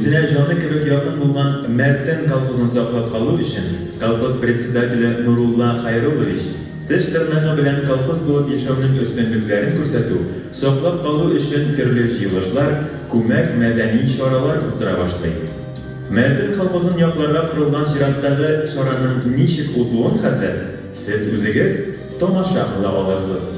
Үзенә җаны кебек якын булган Мәртен колхозын саклап калу өчен колхоз председателе Нурулла Хайруллович теш-тырнагы белән колхоз булып яшәүнең өстенлекләрен күрсәтү, саклап калу өчен төрле җыелышлар, күмәк мәдәни чаралар уздыра башлый. Мәртен колхозын якларга корылган чираттагы чараның ничек узуын хәзер сез үзегез тамаша кыла алырсыз.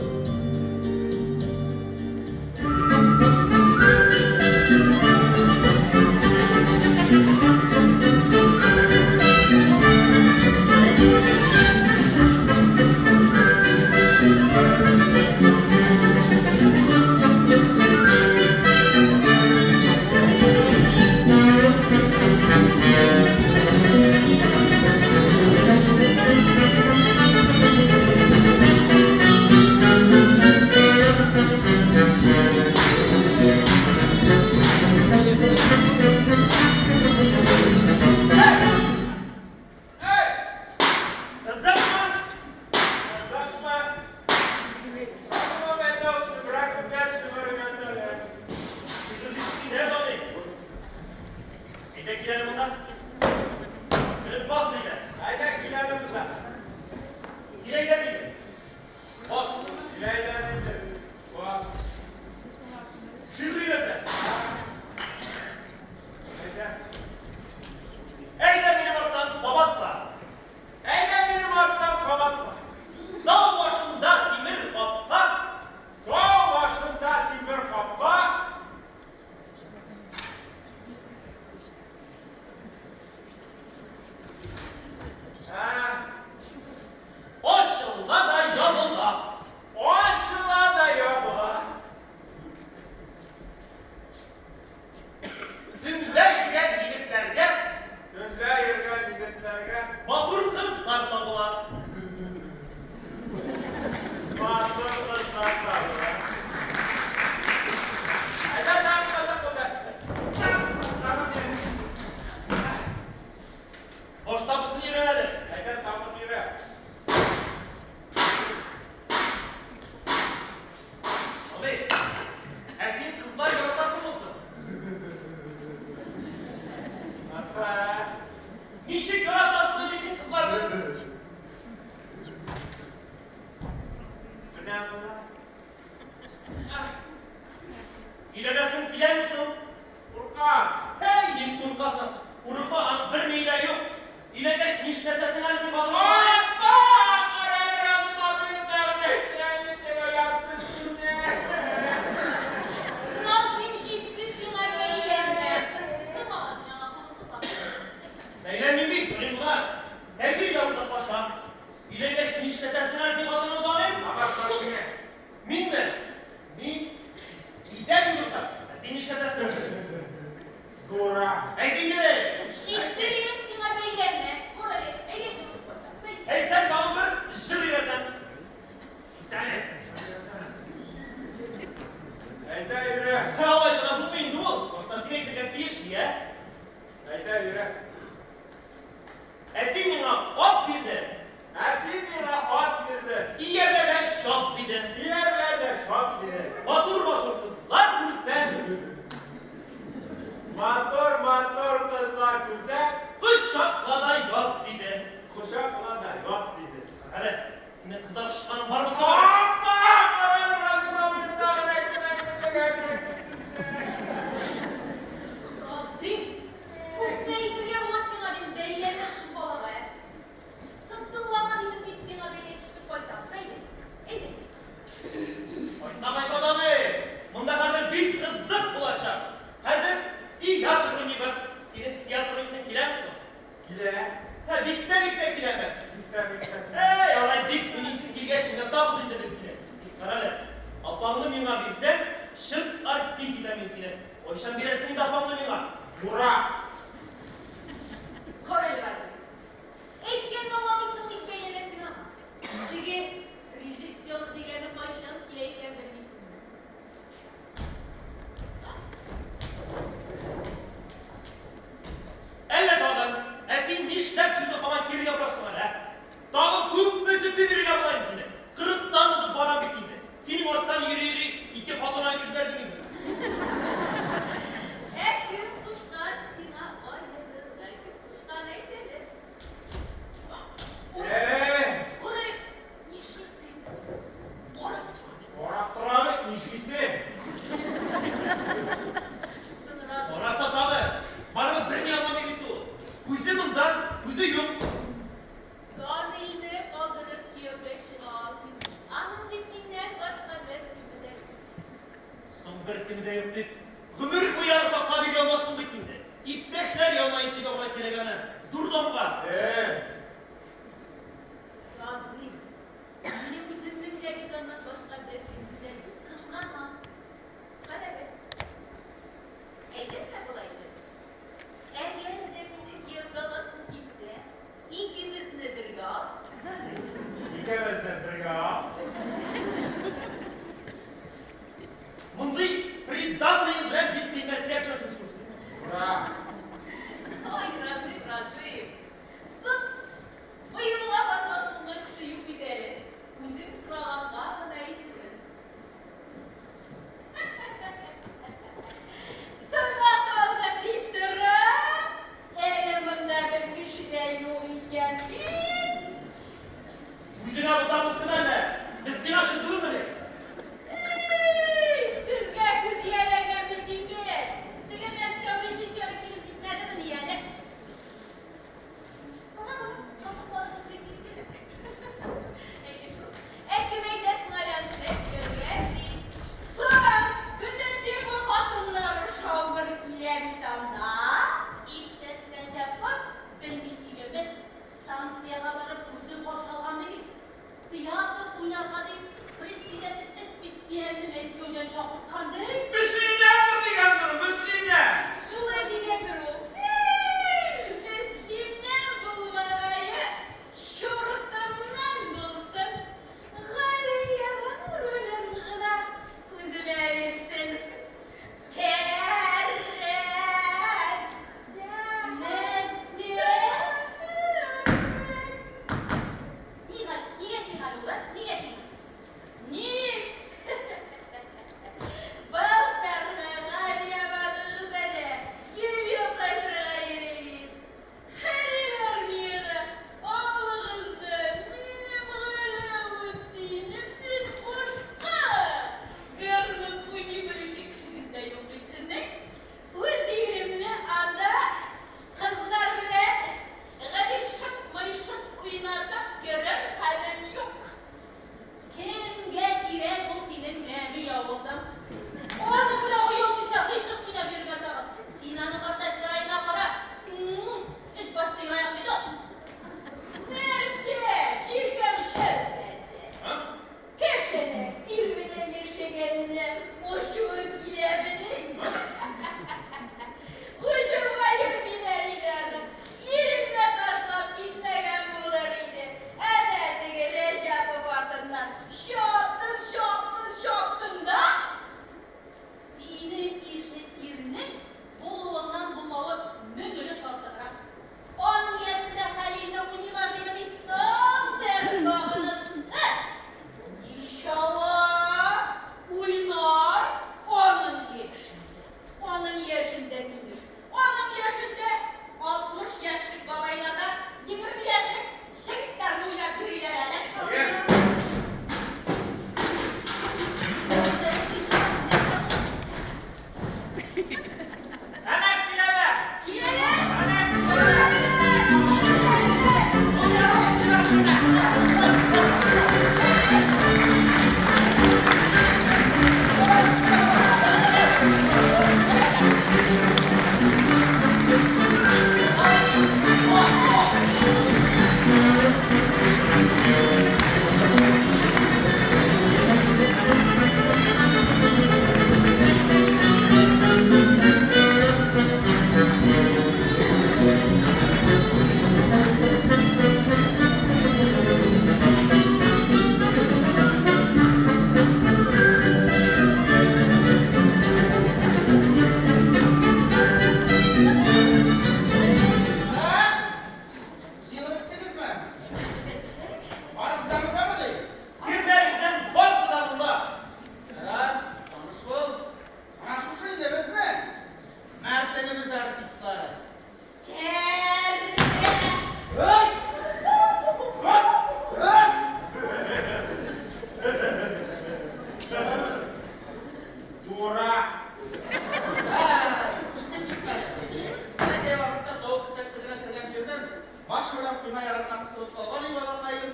Башы белән койма ярыгына кысылып калган и балакаем.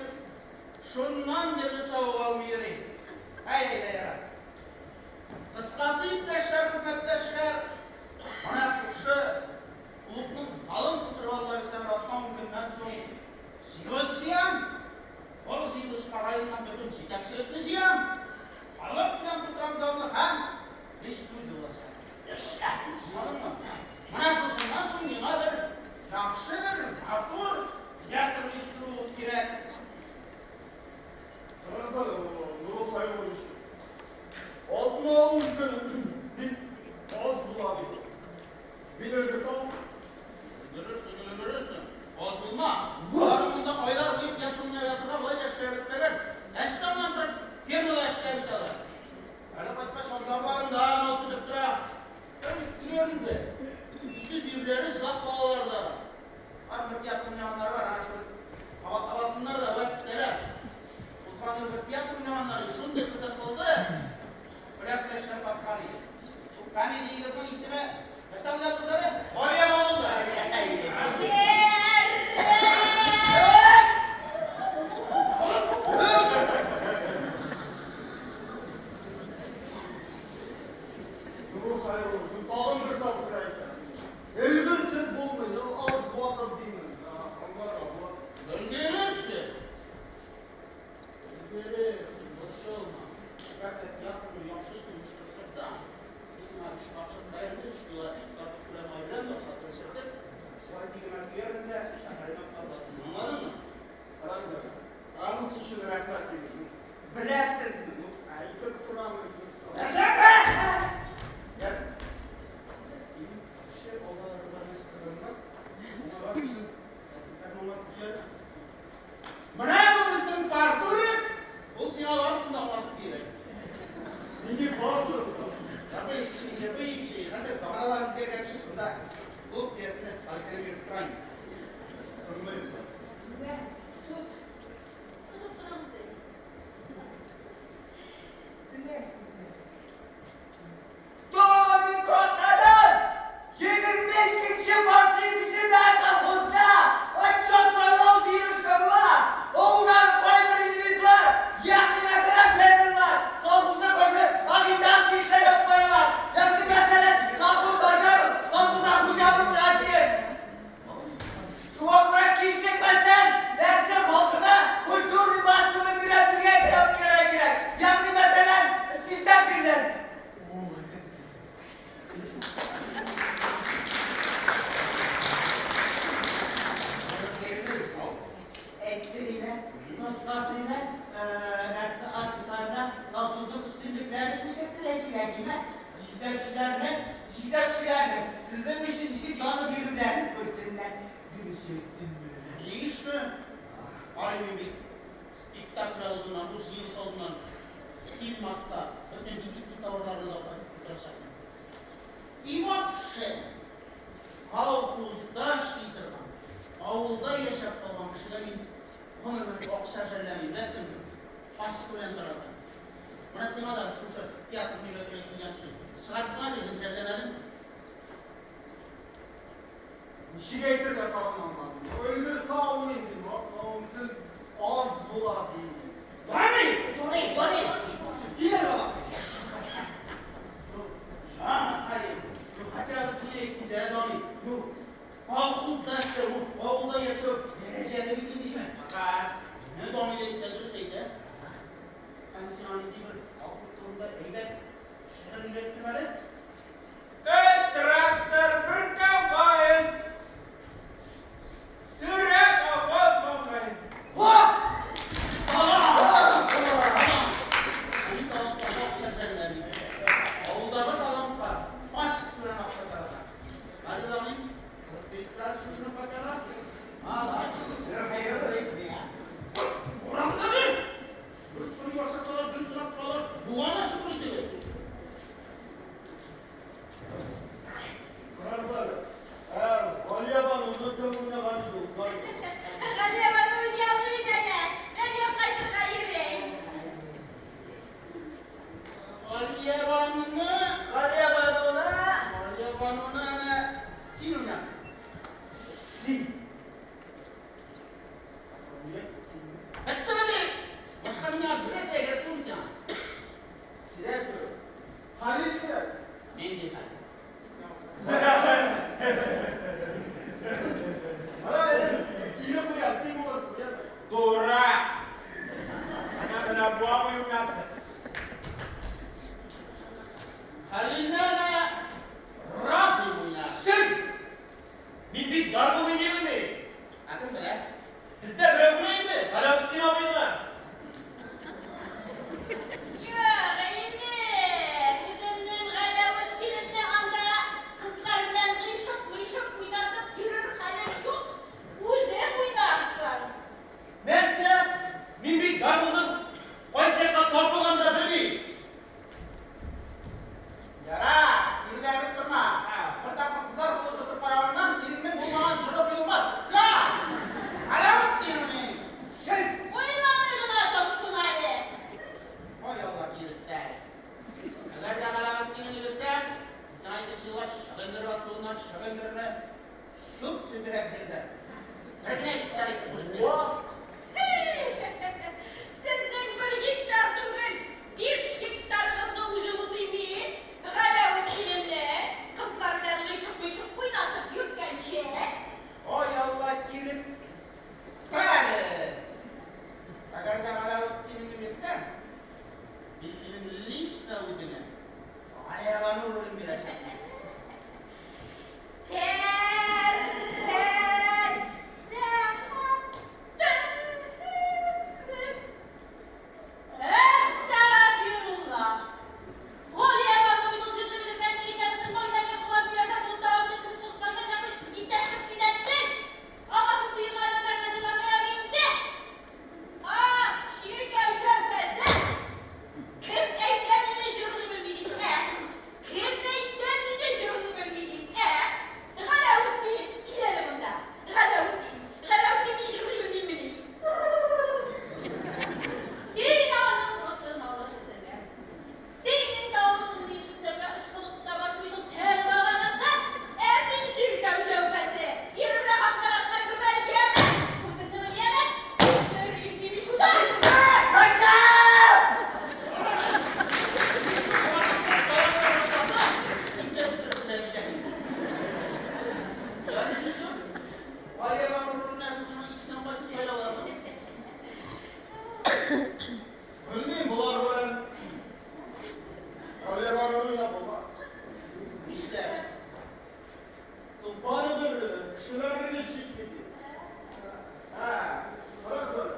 Шуннан бирле савыга алмый йөри. Әй, әйдә ярар. Кыскасы, иптәшләр, хезмәттәшләр, менә шушы клубның залын тутырып Алла бирсә бер атна-ун көннән соң җыелыш җыям. Ул җыелышка районнан бөтен җитәкчелекне җыям. Халык белән тутырам залны һәм эш үзе булачак. Аңладыңмы? Менә шушыннан соң миңа бер яхшы бер матур театр оештыруыгыз кирәк. Карагыз әле, Нурул Хәйруллович, атна-ун көн бик аз була бит. Мин өлгертә алмыйм. Өлгерерсең, өлгерерсең. Аз булмас. Аларның монда айлар буе театр уйнап ятырга болай да эшләре бетмәгән. Ә таңнан торып фермада эшләп бит алар. Әле кайткач абзарларында мал көтеп тора. Килер инде. Үсез ирләре, җылак балалары да бар. Бар бер театр уйнаганнары бар, ана шул кабатлап алсыннар да, вәссәлам. Узган ел бер театр уйнаганнар иде, шундый кызык булды. Бүләкләшләр тапкан иде. Шул комедиягезнең исеме нәрсә уйладыгыз әле? Галия Бану да. Нурул Хәйруллович, мин тагын бер тапкыр әйтәм. Өлгертеп булмый, ну аз вакыт димен. Аңлар, аңлар. Өлгерерсең. Өлгерерсең, борчылма. Әгәр дә театрны яхшы итеп оештырып чыксаң, мин сиңа өч капчык бәрәңге, өч кило ит, карпуз белән май белән дә ашатып эчертеп, УАЗигыма төярмен дә, шәһәремә таратырмын. Аңладыңмы? Карагыз әле, анысы өчен рәхмәт димен. Ну, беләсезме, ну, әйтеп торам, әйтеп торам. Нәрсә? Йә. Кеше алдарына кычкырынып, моңа бар бөтен тәртипләрне аңлатып килә. Менә бу безнең парторг, ул сиңа барысын да аңлатып бирер. Нинди парторг? Забывший, забывший, хәзер заманалар үзгәргән шунда клуб тирәсендә сальпер йөреп тора инде. Тыңлыйм. Мә, тот. Тотып торыгыз, ди. Беләсезме? Тагын ике атнадан 22 партия исемдәге колхозда отчет-сайлау җыелышы була. Авылдагы кайбер элементлар, ягъни мәсәлән, фермерлар, колхозга каршы агитация эшләре алып баралар. Ягъни мәсәлән, колхоз начар, колхозга хуҗа булырга тиеш. Шуңа күрә кичекмәстән мәктәп халкына культурный массовый мероприятие үткәрергә кирәк. Ягъни мәсәлән, спектакльләр. Әйтте димә, кыскасы димә, мәктәп артистларына колхозның өстенлекләрен күрсәтергә кирәк димә. Җитәкчеләрнең, җитәкчеләрнең сезнең өчен ничек янып йөрүләрен күрсеннәр. Дөрес әйттемме? Лишне. Карыйм мин бит спектакль алдыннан, бу җыелыш алдыннан Синмартта бөтен дефицит товарларны да кайтып тутырачакмын. И вообще, колхозда эшли торган, авылда яшәп калган кешегә мин гомумән акча жәлләмим, беләсеңме? Пачка белән таратам. Менә сиңа да шушы театр өйрәтергә килгән өчен чыгарып кына бирдем, жәлләмәдем. Ничек әйтергә тагын аңламыйм. Өлгертә алмыйм дим, атна-ун көн аз була дим. Дамир! Дамир, Дамир! Кил әле, балам. Ну, җаныкаем, ну хотя бы син әйт инде, ә, Дамир. Ну, колхозда эшләү, авылда яшәү дәрәҗәле бит инде, димә. Менә Дамир әйтсә, дөрес әйтә. Ә мин сиңа нинди бер колхоз турында әйбәт шигырь өйрәттем әле. Өч трактор, бер комбайн, сөрә колхоз маңгаен. Мин талантларга акча жәлләмим. Авылдагы талантка пачкасы белән акча тарата. Хәзер Дамир, бит шушыны кайтарга. Карагыз әле! Бер сорый башласалар, бер сорап торалар. Буганы шөкер итегез. Карагыз әле, ә Галиябануны кем уйнаган иде ул, Зайнаб? Галиябану уйный алмый бит әнә. Мәмәм кайтырга йөри. Галиябануны, Галиябануны Галиябануны әнә син уйнарсың. Син. көнне чүп сөзрәк җирдә. Бер генә гектар итеп бүлеп бирә. Сезнең бер гектар түгел, биш гектарыгызны үзем утыйм мин. Галәветдинне кызлар белән гыйшык-мыйшык уйнатып йөрткәнче. Ай Алла, кире әле! Әгәр дә Галәветдинеңне бирсәң, мин синең лично үзеңә Галиябану ролен бирәчәкмен. Тәрәзә төбе. Әстәгъфирулла. Галиябану бит ул җирле белемнән ни эшләмесен, Майсәнбәк булам, чирәсән булып тагын бөтен кеше чыгып качачак бит, иптәш кыз син әттең. Аңа шул сыерлар янында гына җырларга ярый инде. Ах, чиркәү чәүкәсе! Кем әйтә мине җырлый белми дип, ә? Кем әйтә мине җырлый белми дип, ә? Галәветдин, кил әле монда. Галәветдин, Галәветдин, мин җырлый белмиммени? Син аның котын алып бетергәнсең. Синең тавышыңны ишетергә ычкынып та башлый ул тәре баганасы. Ә син чиркәү чәүкәсе, ир белән хатын арасына кермә, яме? Күзеңне беляме? Үтерим сине шунда. Белмим, болар белән Галиябану уйнап булмас. Нишләп? Соң барыбер кешеләрне дә чикми бит. Ә, карагыз әле.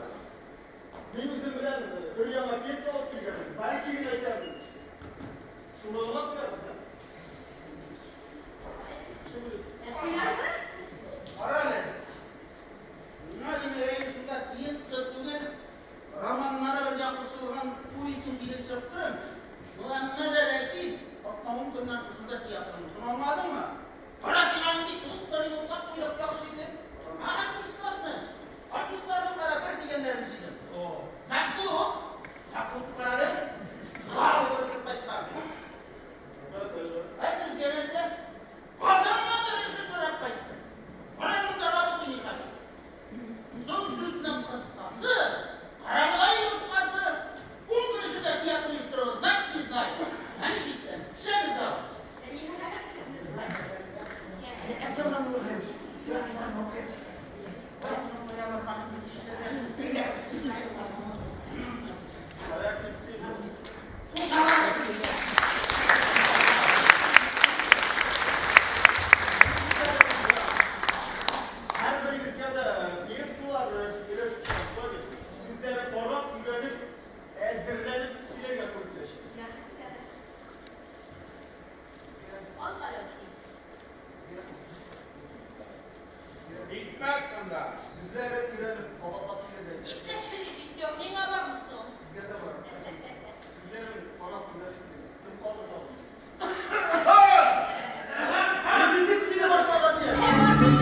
Мин үзем белән бер яңа пьеса алып килгәнмен, бәлки мин әйтәм. Шуны гына куярбыз, ә? Ничек уйлыйсыз? Куярбыз. Кара әле. Миңа димәгән шунда пьеса түгел, романнары бергә кушылган повестең килеп чыксын. Ну, әмма дә ләкин атна-ун көннән шушында театрың булсын, аңладыңмы? Кара син аны бит клублар ремонтлап куйдык, яхшы итеп. Ә артистларны, артистларны кара, бер дигәннәрен җыйдым. Завклуб, завклуб кара әле. Вау, дип кайткан. Ә сезгә нәрсә? Казаннан режиссер кайтты. Менә монда работы не хочу. Соң сүзнең кыскасы, карабодай боткасы, 10 көн эчендә театр оештыру, знать не знаю. Әни китте. Эшләгез дә. Әйтә Нургайбич. Ярар, ярар, Нургайбич. Әйдәгез, Кая китте? Һәрберегезгә дә пьесалар өләшеп чыгам, шулай бит? Сүзләрне карап, өйрәнеп, әзерләнеп килергә туры киләчәк. Ал Галәветдин. Икмәк монда. Сүзләрне өйрәнеп, кабатлап килергә кирәк. Иптәш режиссер, миңа бармы соң? Сезгә дә бар. Сүзләрен карап өйрәнеп килегез. Кем калды тагын? Репетицияне башларга кирәк. Ә башыңны.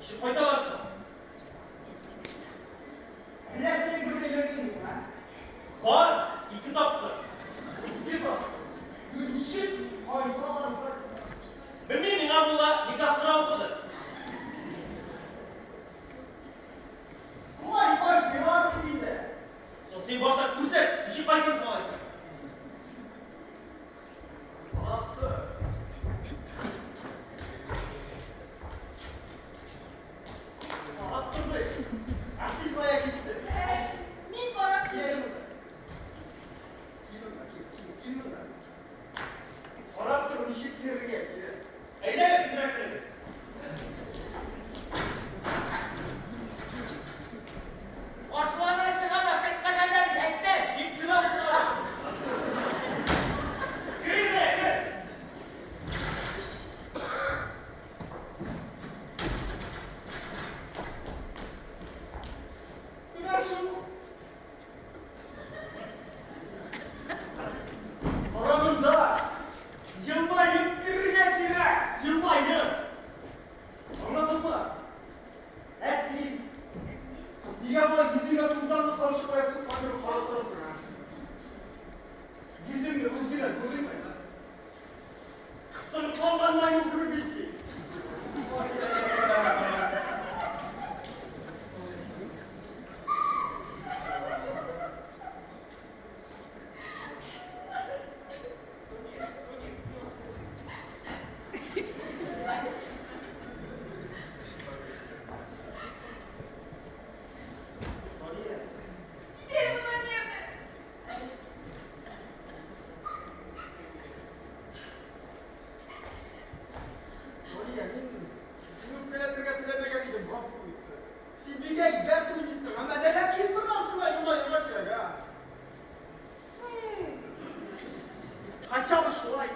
Ничек кайталар соң? Әллә синең бер дә өйләнгәнең юкмы, ә? Бар, ике тапкыр. Ике тапкыр. Ну ничек кайталар ЗАГСка? Белмим, миңа мулла никах кына укыды. Шулай кайтмыйлар бит инде. Соң син башта күрсәт, ничек кайтыйм соң алайса? Карап тор. Карап тор ди. Ә син кая киттең? Әй, мин карап тордым. Кил монда, кил, кил, кил монда. Карап тор, ничек керергә кирәк. Әйдәгез, тизрәк керегез. Ашлары чыга да кертмәгәннәр дип әйттем. Кип кенә утыра. Кер инде, кер. Менә шул. Кара монда. Елмаеп керергә кирәк. Елмаеп. Аңладыңмы? Ә син? Нигә болай йөзеңә тузанны каршы куясың, кайтырып карап торасың, ә? Йөзеңне үзгенә күренми. Кысылып калган маймыл кебек бит син. Дания. Китәм, наверное. Дания, мин сине үпкәләтергә теләмәгән идем, гафу ит. Син бик әйбәт уйныйсың, әмма дә ләкин бераз гына елмаерга кирәк, а? Хотя бы шулай.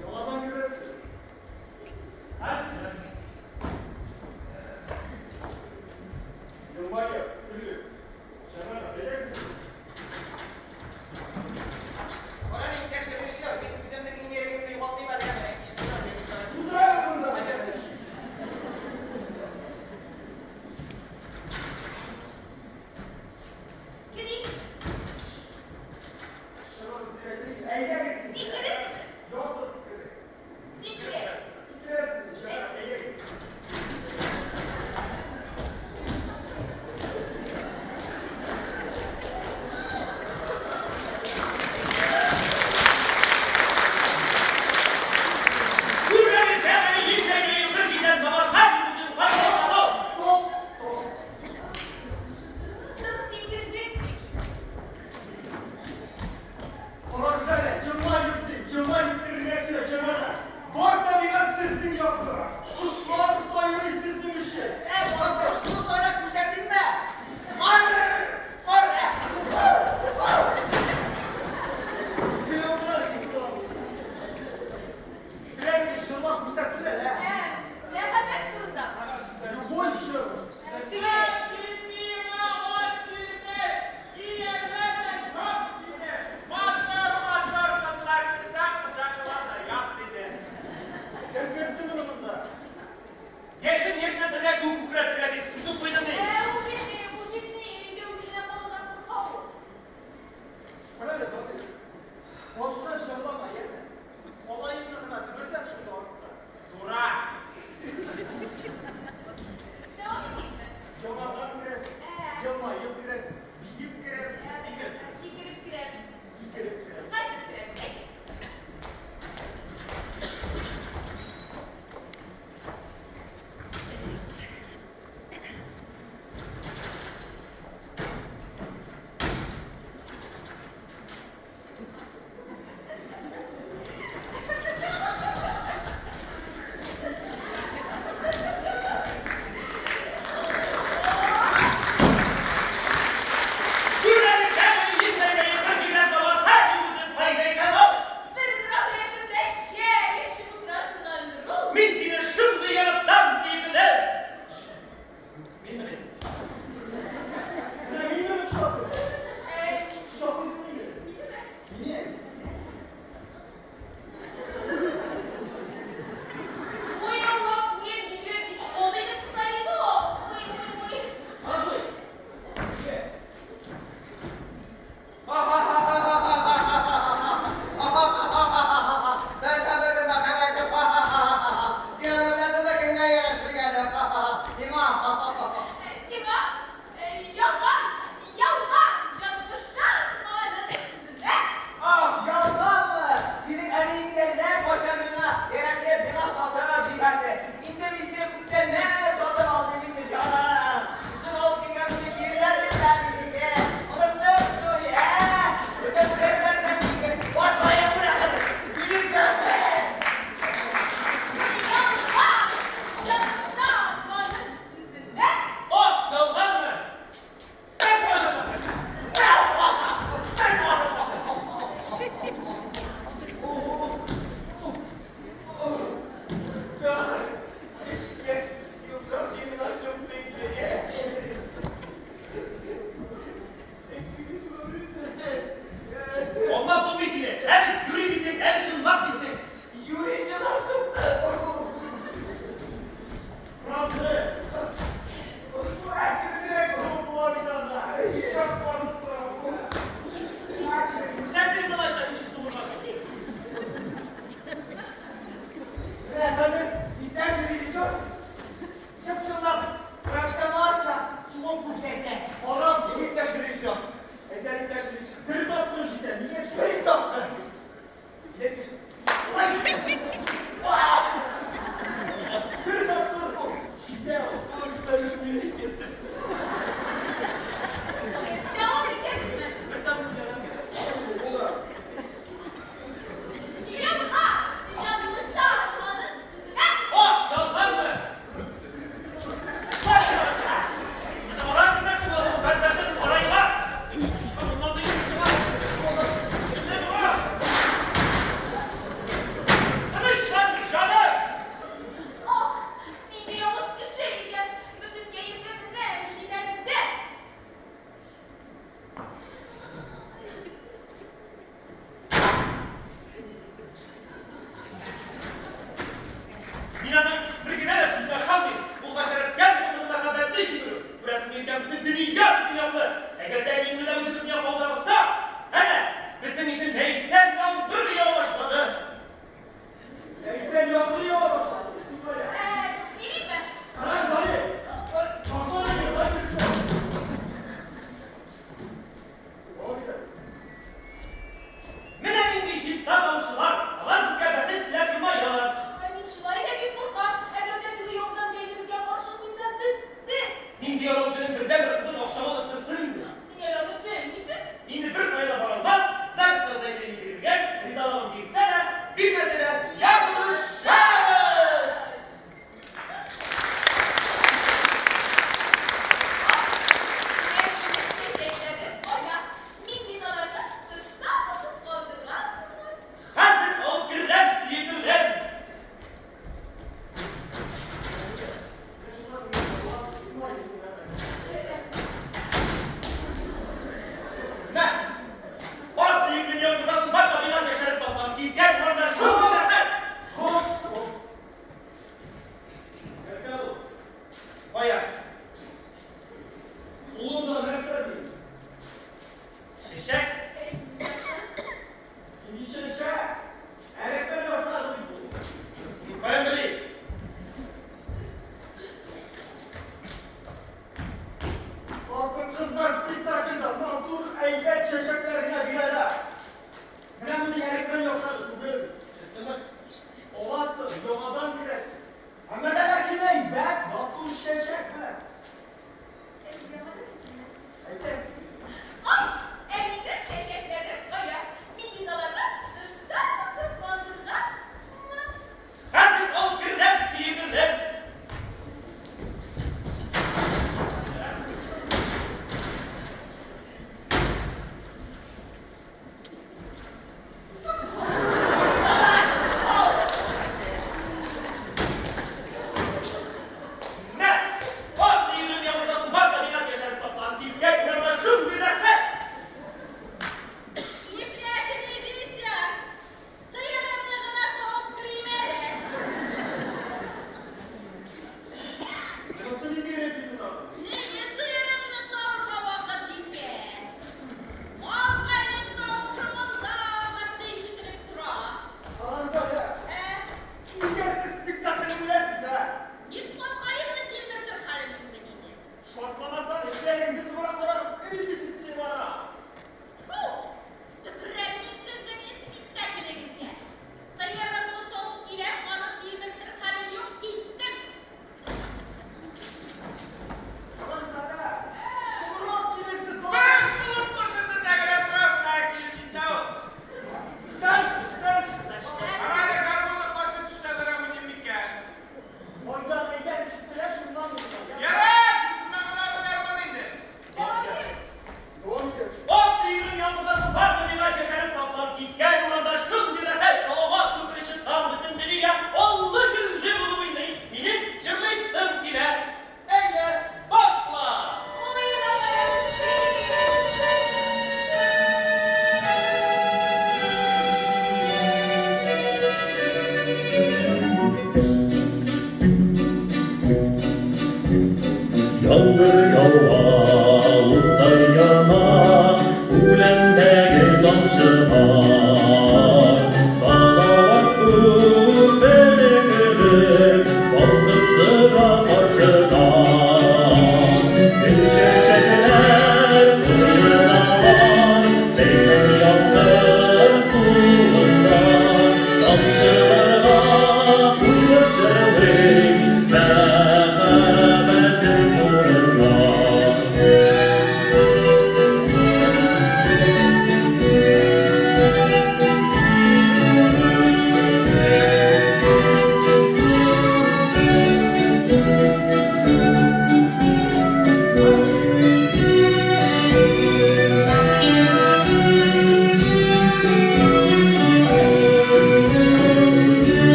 Яңадан керәсез. Хәзер керәбез. Елмаеп, көлеп. Җәмәгать, әйдәгез. Кара әле, иптәш режиссер, мин үземнең нервымны югалтыйм әле, ишетеп тора. Утыра монда. Керик. Чыгыгыз, керик. Әйдәгез. Сикереп. Ятып керегез. Сикереп. Сикерәсез, җәмәгать, әйдәгез. Күрмәгез, тәмәне җитмәгән бер җитәм тамаша йөзен кайда. Стоп, стоп. Соң сикердек бит. Карагыз әле, елмаеп дип, елмаеп керергә кирәк, җәмәгать. Бар табигать сезнең яклы. Кошлар сайрый сезнең өчен. Ә, барып кошны сайрап күрсәтимме? Кар! Кар! Ә, ку-ку! Ку-ку! Килә утыра, килә. Берәр җырлап күрсәтсен әле, ә? Ә, мәхәббәт турында. Любой җыр. Ләкин миңа ат бирде, кияргә дә шарт диде. Матур-матур кызлар кочак кочаклап да ят диде. Кем кертте моны монда? Яшен яшьнәтергә, күк күкрәтергә дип үзең куйдың ди. Ә, ул бит, ул бит ни, өйгә үзенә калган курка ул. Кара әле, Дамир. Башка җырлама, яме. Калаеңны гына дөбердәп шунда арттыра. Туры.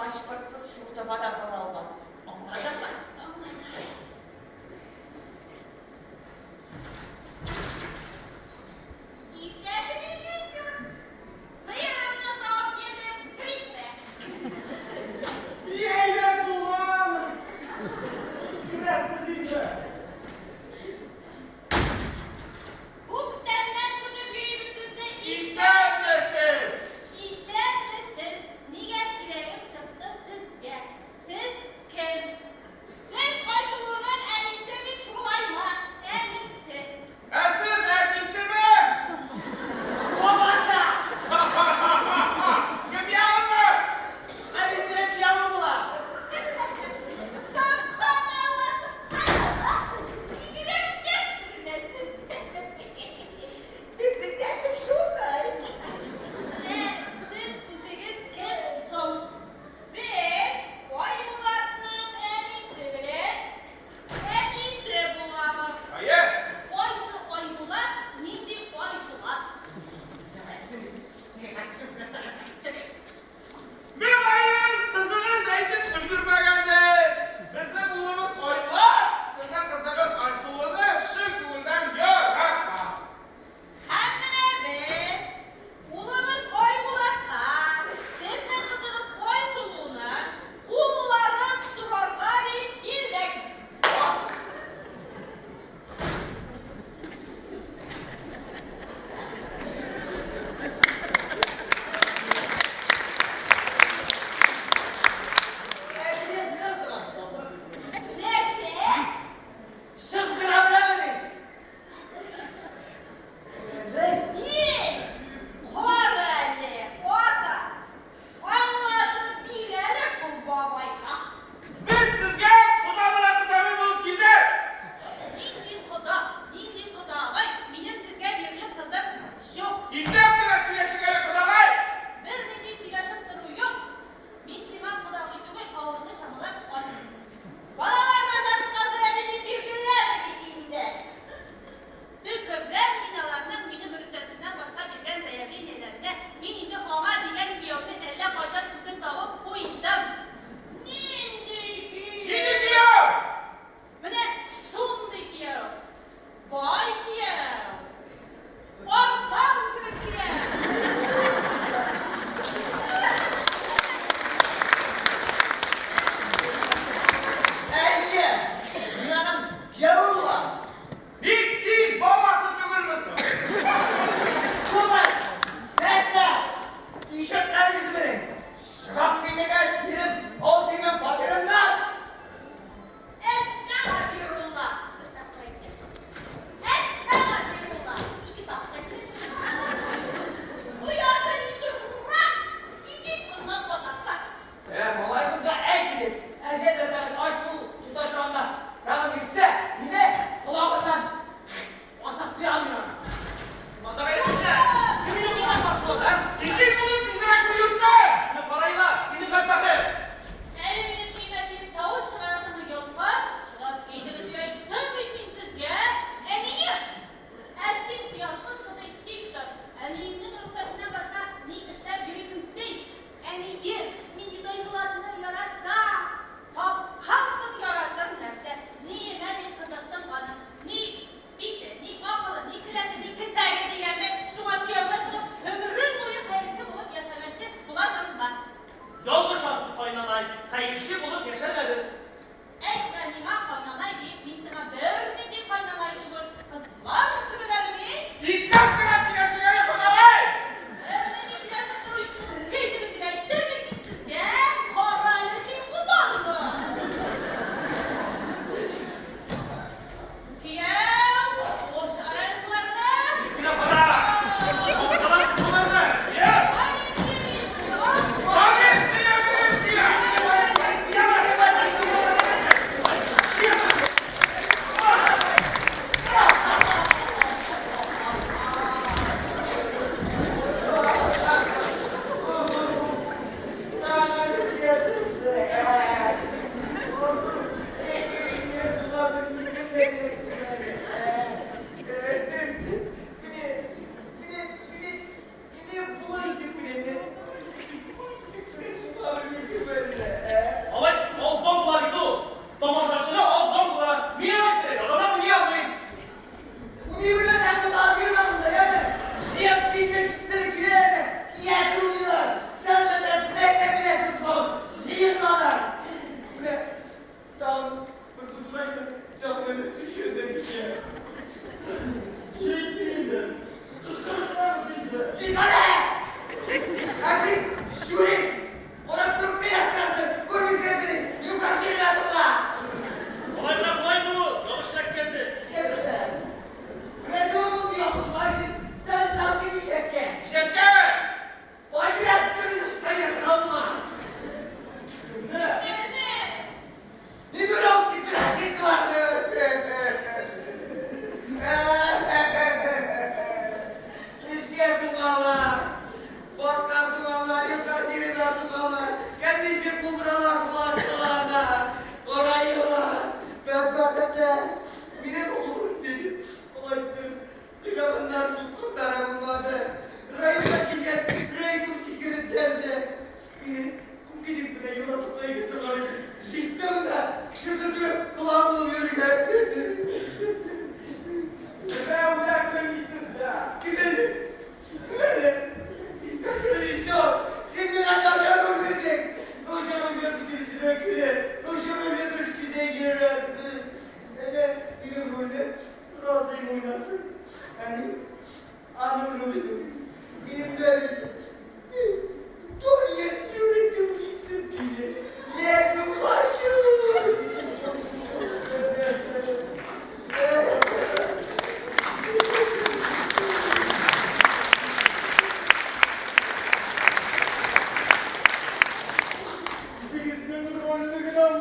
Пашпортсыз Чуртыма да бара алмас. Аңладыңмы? Аңладым. Иптәш режиссер, сыерымны савып килдем, керикме? И әйбәт булган! Керәсез инде. Күптәннән көтеп йөрибез сезне. Исәнмесез! Исәнмесез. Нигә кирәгем чыкты сезгә? Сез кем?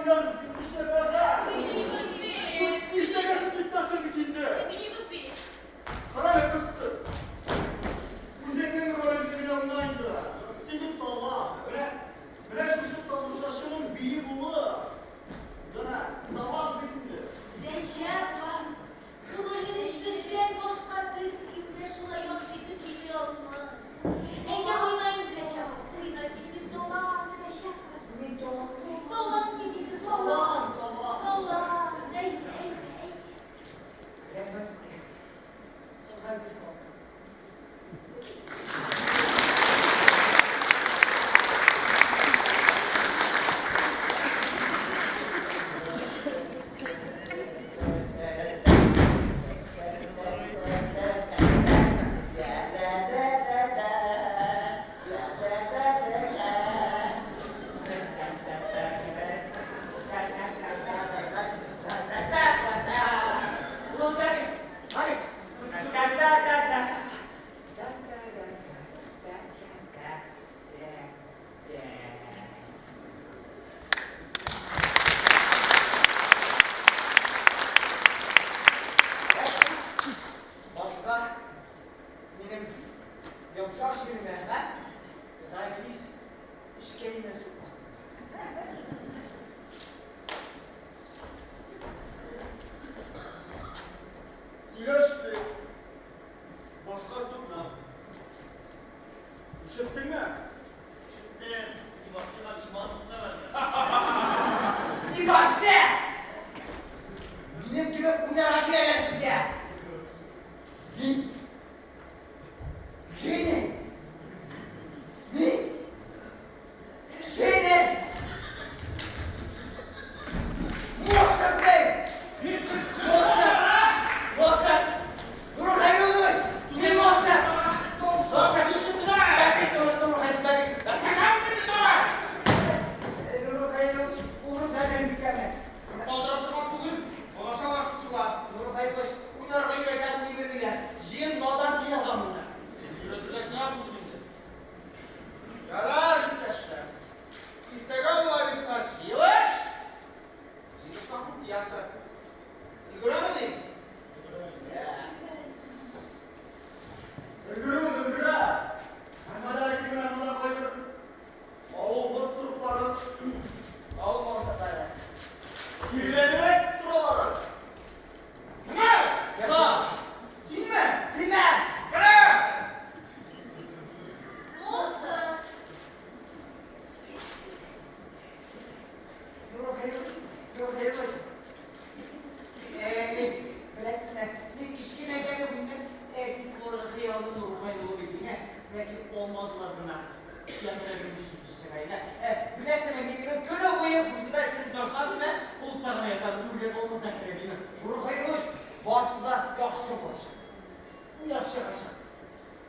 уйнарбыз инде, җәмәгать. Уйныйбыз бит. Иртәгә спектакль бит инде. Уйныйбыз бит. Кара әле, кыз, кыз. Үзеңнең ролеңне генә уйна инде. Син бит талант. Менә, менә шушы тамашачының биеп улы. Гына, талант бит инде. Рәҗәп, бу рольне бит сездән башка беркем дә шулай яхшы итеп били алмый. Әйдә уйна инде, Рәҗәп, уйна, син бит талант, Рәҗәп. Мин талантлы. Талант бит инде, талант. Талант, талант. Талант, әйдә, әйдә, әйдә. Рәхмәт сезгә. Газиз халкым. Башка минем йомшак җиремә һәм газиз эчкәемә сукмасын. Сөйләштек. Башка сукмас. Ишеттеңме? Ишеттем. Башка иман туктамады. И вообще! Минем кебек уйнарга кирәк сезгә. Мин гений. Мин гений. Моцарт! Моцарт! Моцарт! Нур Хәйруллович! Мин Моцарт! Моцарт! Бәбик, Нур Нур Хәйруллович, бәбик! Нур Хәйруллович, урыс адәм икәне. Калдырып торган түгел, алашалар шушылар. Нур Хәйруллович, уйнарга өйрәтә уйный белмиләр. Җыен надан җыелган монда. Өйрәтергә сиңа куш инде. Ярар, иптәшләр. Иртәгә Алла бирса җыелыш. Җыелыштан соң театр. Өлгерәме дим? Өлгерүен өлгерә. Әмма дә ләкин менә монда кайбер авыл моцартлары Авыл Моцартлары. киреләнебрәк торалар. Кем? Кем? Синме? Синме? Моцарт. Нур Хәйруллович, Нур Хәйруллович. Мин, беләсезме, мин кечкенәдән үк минем әтисе булырга хыялым Нур Хәйруллович, ләкин алмадылар гына. Беләсеңме, мин көне буе шушында эшемне ташлап, мин клубта гына ятам, үрләп алмаса керә Нур Хәйруллович, барысы да яхшы булачак. Уйлап чыгачакбыз.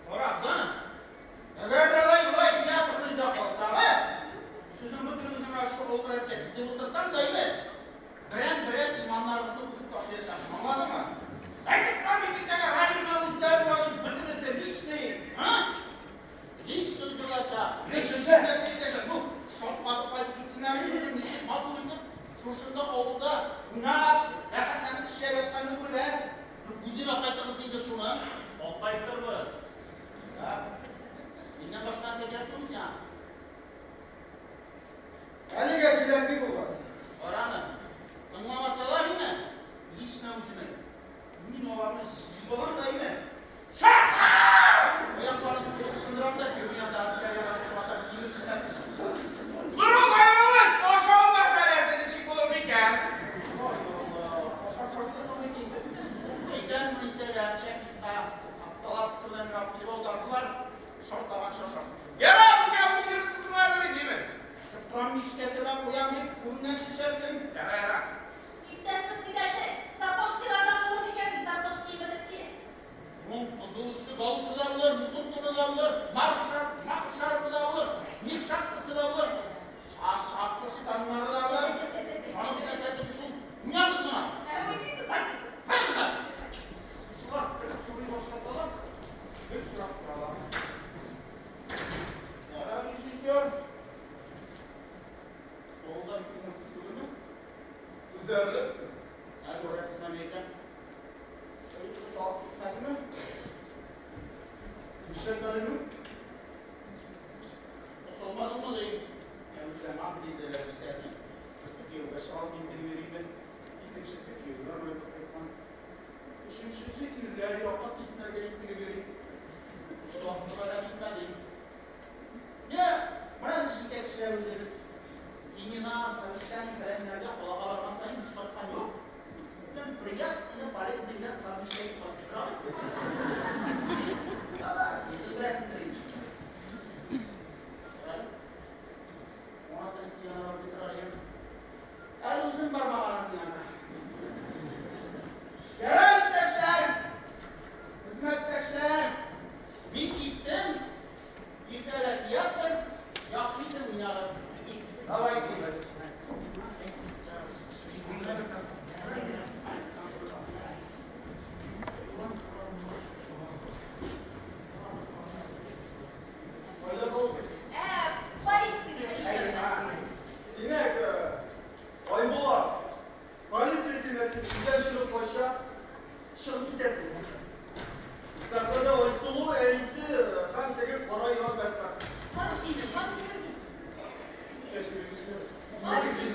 Кара, Зана. Әгәр дә алай болай театрны өзә калсагыз, сезнең бөтенегезне менә шул олы рәткә тезеп утыртам да инде. Берәм-берәм иманнарыгызны үтеп ташлаячакмын. Аңладыңмы? Әйтеп торам бит иртәгә радионан үзгәреп була дип, бөтенесе личный, ха? Личный үзе булачак. Личный. Личный. Ну, шаккатып кайтып китсеннәр инде, үзем ничек матур инде. Шушында авылда уйнап, рәхәтләнеп эшләп ятканны күреп, ә? Бер үземә кайтыгыз инде шуны. Алып кайтырбыз. Да. Миннән башка нәрсә кирәк түгел сиңа. Әлегә кирәкми булган. Караны. Тыңламасалар име? Лично үземә. Мин аларны җыеп алам да име? Аякларын сугып сындырам да, фирмиянда атап килерсең. Нур Хәйруллович, ашау мәсьәләсе ничек булыр микән? Ой, Алла, ашап шартласам инде. Әйдән иртәгә Чәкитка автолавкасы белән килеп аудардылар, шартлаганча ашарсың. Ярар, безгә бу Күсәрелеп. Ә күрәсеңме, мин әйтәм. Әйтте, салып китмәдеме? Нишләп әле? Салмадыңмы дим. Я үзем аңсыйдылар җитәрне. Берсе кияүгә чыга алмыйм дип йөримен. Икенчесе кияүгә кайтып кайткан. Өченчесе ирләр якасы иснәргә интегеп йөри. Шатлык адәм итмә дим. Я, менә без җитәкчеләр үзебез. Семинар, совещание фәләннәргә калага барган саен эш тапкан юк. Безнең приятный, полезный белән совмещать итеп торабыз. Алар, үзең беләсеңдер инде шуны. Моңа тәнесе янына барып бит әле. Әле үзем бармаган аның янына. Ярар, иптәшләр, хезмәттәшләр, мин киттем. Иртәгә театр, яхшы итеп уйнагыз. Давай, Кайда калдык? Ә, полиция кычкырды. Димәк, Айбулат, полиция килмәсен, өйдән чыгып кача, чыгып китәсез. Сәхнәдә Айсылу, әнисе һәм теге кара елан Бәттах. Хантимер, Хантимер бит. Хантимер.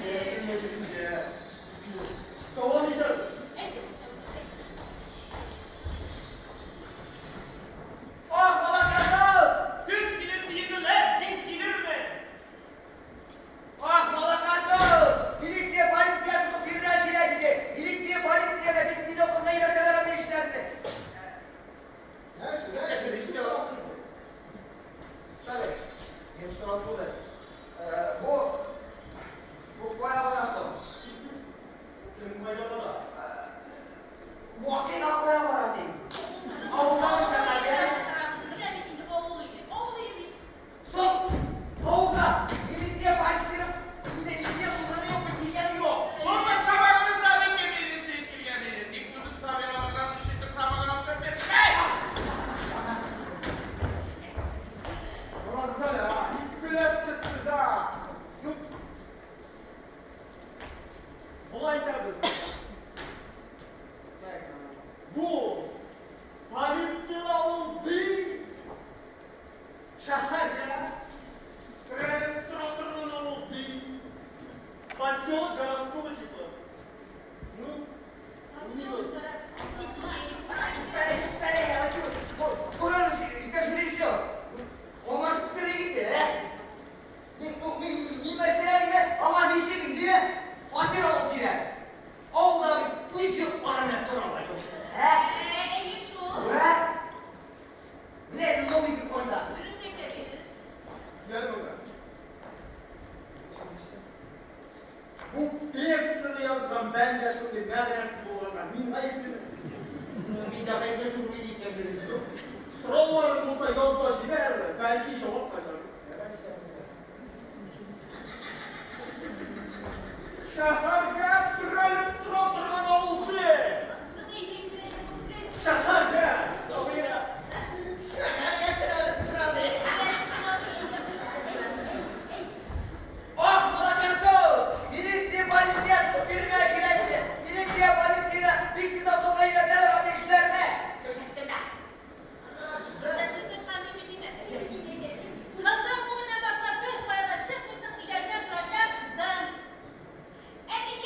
Дәвам итәбез. Әйдә. Ах, молокосос! Көн килер егерме, мин килермен. Ах, молокосос! Милиция, полиция тотып бирергә кирәк иде. Милиция, полициягә бик тиз акылга өйрәтәләр андый эшләрне. Иптәш режиссер. Тукта әле, минем сорау туды. Бу кая бара соң? Кем кайда бара? Вакыйга кая бара дим. Авылдамы, шәһәргә? Менә бит инде авыл өе. Авыл өе бит. Соң, авылда милиция, полициянең инде ике булганы юк бит, дигәне юк. Булса сабагыбызда бик милиция килгән иде. Тик үзек Сабиралардан 3 литр самогон алып чыгып киттек. Карагыз әле, а, ник көләсез сез, а? Ну, болай итәбез. Так, бу полиция ул ди, шәһәргә терәлеп тора торган авыл ди, поселок городского типа. Ну, Поселок городского типа. Тукта әле, тукта әле, Алакүл. Күрәбез, иптәш режиссер. Аңлашып бетерик инде, ә? Мин, ну, мин мәсәлән, инде аңа ничек инде фатир алып бирәм. Авылда бит үз йортлары белән торалар югыйсә, ә? Әйе шул. Күрә? Менә логика кайда. Дөрес әйтә бит. Gel buraya. Бу пьесаны язган бәндә шундый мәгънәсез булганга мин гаеплеме? Мин дә гаепле түгел, иптәш режиссер. Сорауларың булса яз да җибәр, бәлки җавап кайтарыр. Шәһәргә терәлеп тора торган авыл ди. Астыда әйдә керәчәк түгел. Шәһәргә, Сабира. Шәһәргә терәлеп тора ди. Терәлеп тора ди. Ах, молокосос! Милиция, полиция тотып бирергә кирәк иде. Милиция, полиция бик тиз акылга өйрәтәләр андый эшләрне. Төшенттеме? Иптәш Хәмим Мединә. Кызым, бүгеннән башлап бер кая да чыкмыйсың, өйдә генә торачаксың. Әти,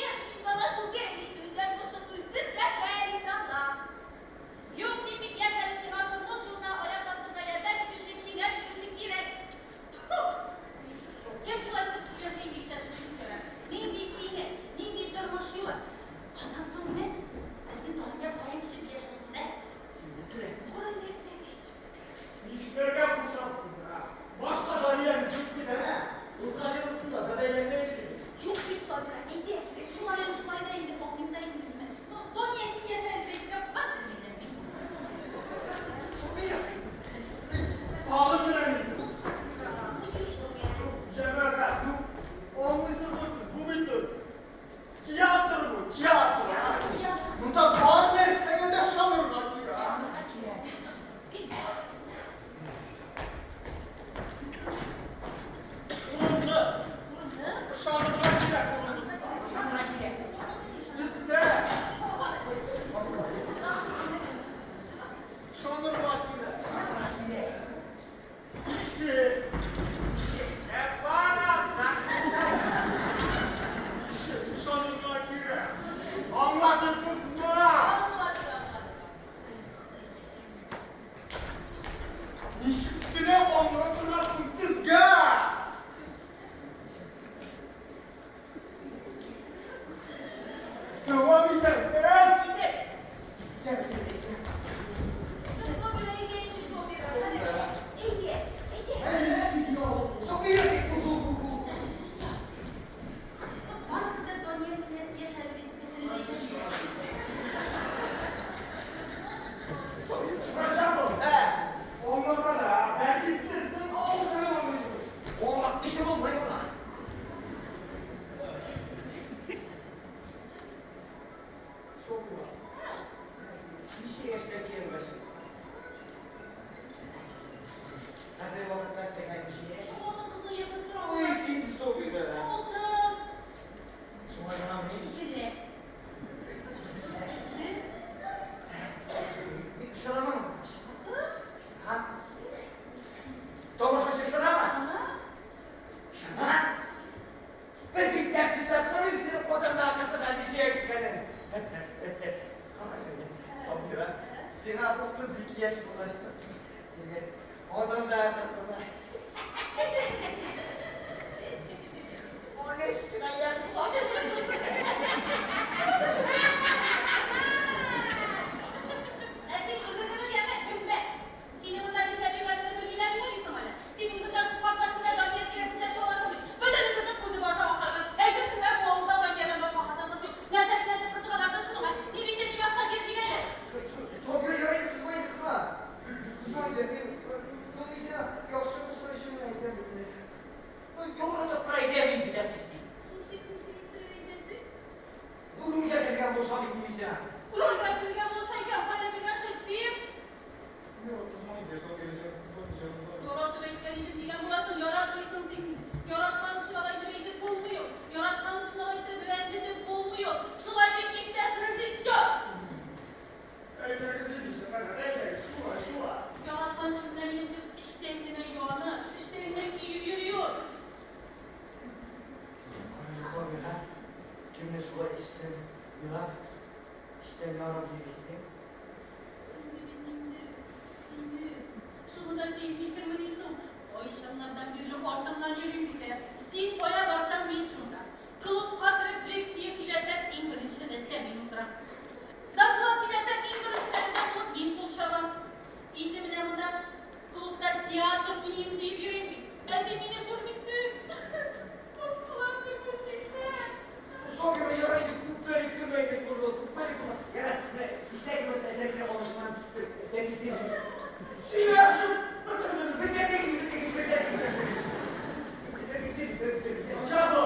Чапа!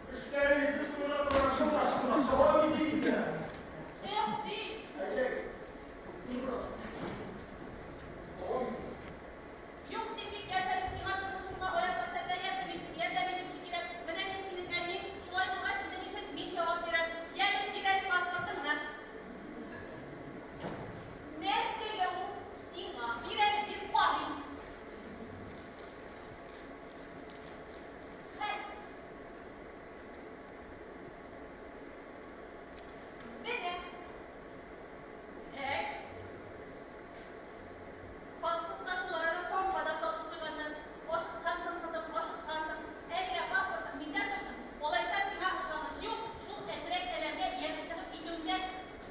Эшләрегезне соңрак карап. Соңрак, соңрак, дәвам итик инде. Эх, син! Әйдә, соңрак. Дәвам итик. Юк, син бик яшь әле, сиңа тормышыңда аяк басарга ярдәм ит, ярдәм итүче кирәк. Менә мин синең әниең, шулай булгач, синең өчен мин җавап бирәм. Яле, бир әле паспортыңны. Нәрсәгә ул сиңа? Бир әле, бир, карыйм. Хәзер. Менә. Тәк. Паспортка шул арада тамга да салып куйганнар. Ашыккансың, кызым, ашыккансың. Әлегә паспортың миндә торсын. Алайса сиңа ышаныч юк, шул әтрәк әләмгә ияреп чыгып китүең дә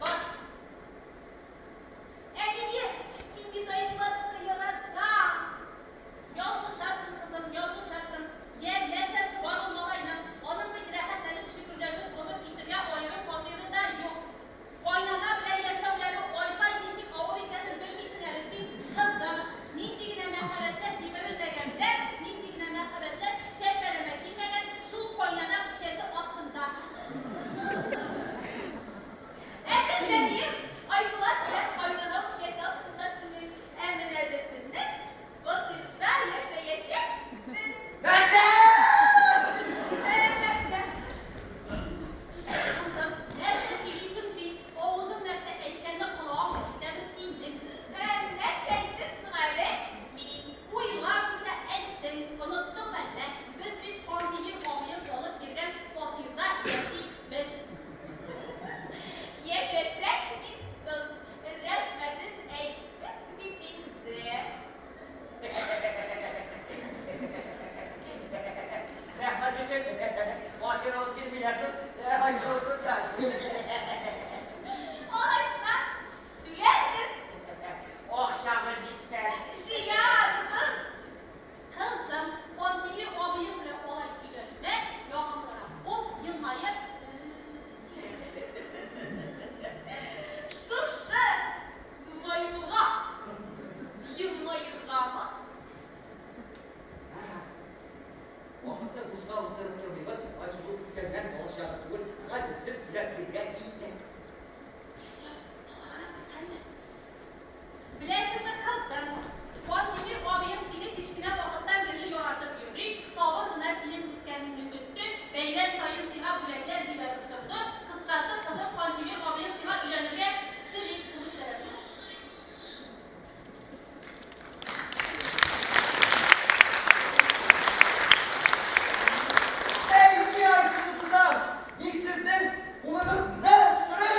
бар. Әнием, мин бит Айбулатны яратам. Ялгышасың, кызым, ялгышасың. Йә, нәрсәсе бар ул малайның? Аның бит рәхәтләнеп шөкерләшеп гомер итергә аерым фатиры да юк. Кайнана белән яшәүләре ай-һай ничек авыр икәнен белмисең әле син, кызым. Нинди генә мәхәббәтләр җимерелмәгән дә, нинди генә мәхәббәтләр чәлпәрәмә килмәгән шул кайнана үкчәсе астында. Ә без, әнием, Айбулат белән кайнана үкчәсе астында түгел, ә менә без сезнең фатирда яшәячәкбез. Нәрсә? Ә, нәрсә? Кызым, нәрсә сөйлисең син? Авызың нәрсә әйткәнне колагың ишетәме синең? Ә, нәрсә әйттем соң әле мин? Уйламыйча әйттең, оныттың мәллә? Без бит Хантимир абыең алып биргән фатирда яшибез. Яшәсәк ни соң? Рәхмәтен әйттек бит инде. Рәхмәт өчен фатир алып бирмиләр шул, Айсылу туташ. Алайса, түләрбез. Акчабыз җитмәс. Җыярбыз. Кызым, Хантимир абыең белән алай сөйләшмә, ягымлырак бул, елмаеп сөйләш. Шушы маймылга елмаергамы? Вакытны бушка уздырып тормыйбыз, Айсылу күптәннән бала чагы түгел, гаепсез түләп биргән инде. Беләсеңме, кызым, Хантимир абыең сине кечкенә вакыттан бирле яратып йөри, сабыр гына синең үскәнеңне көтте, бәйрәм саен сиңа бүләкләр җибәреп торды. Кыскасы, кызым, Хантимир абыең сиңа өйләнергә тели. Кул күтәрә шул. Әй, Айсылу туташ, мин сезнең кулыгызны сорыйм.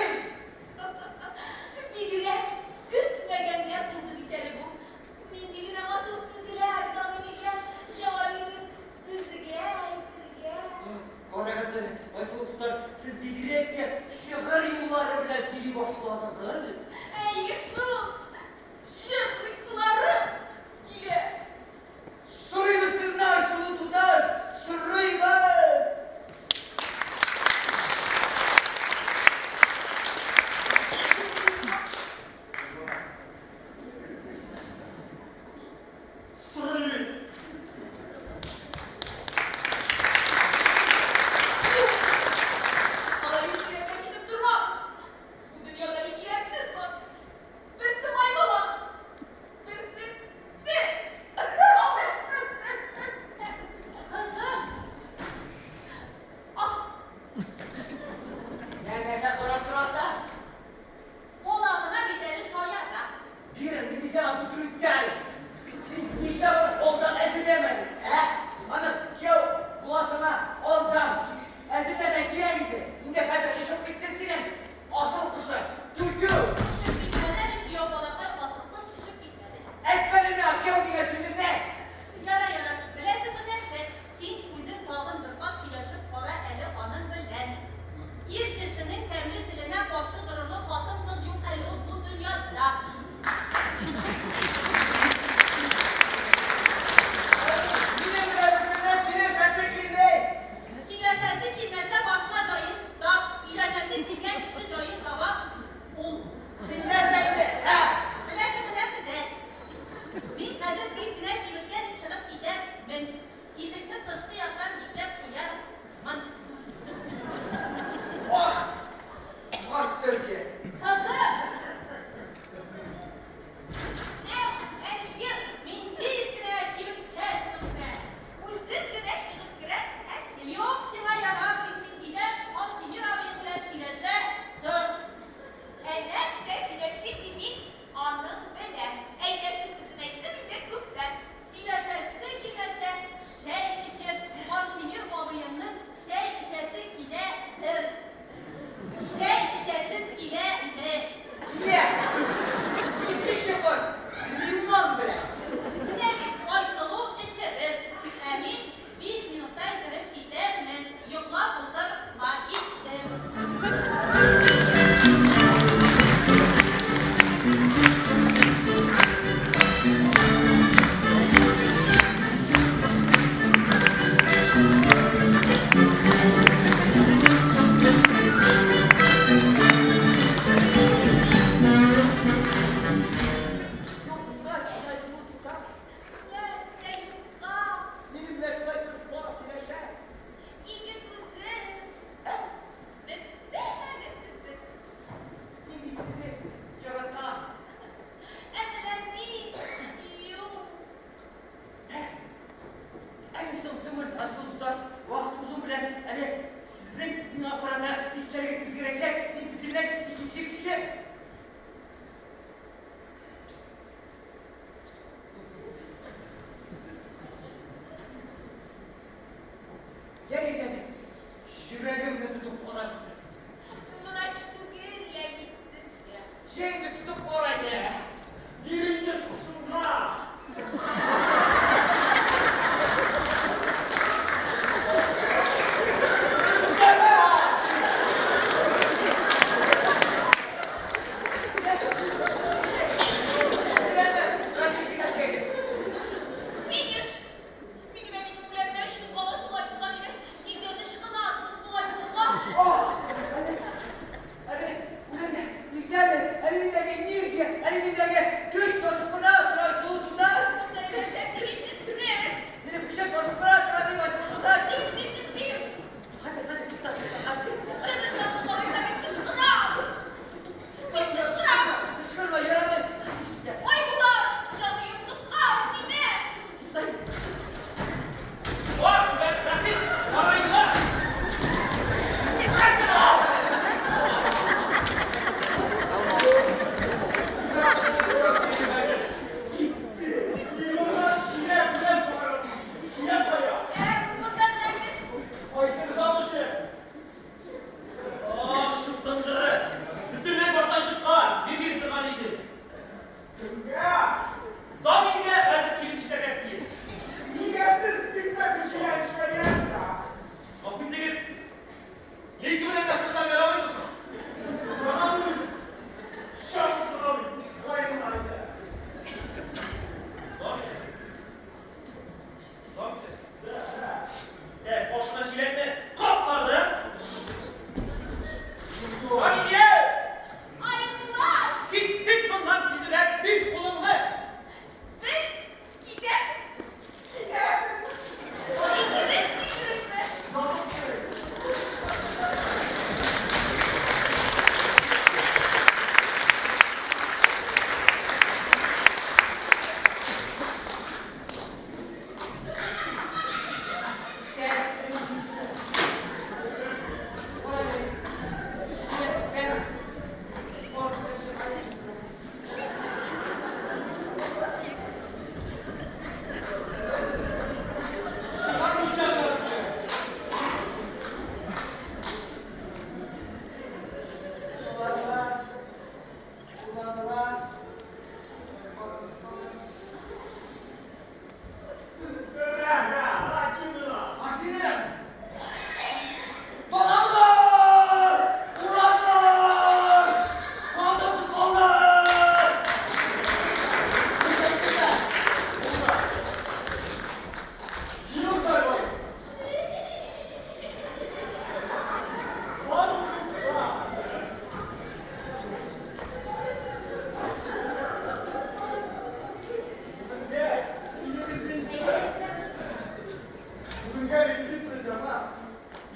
Безгә репетиция яңа.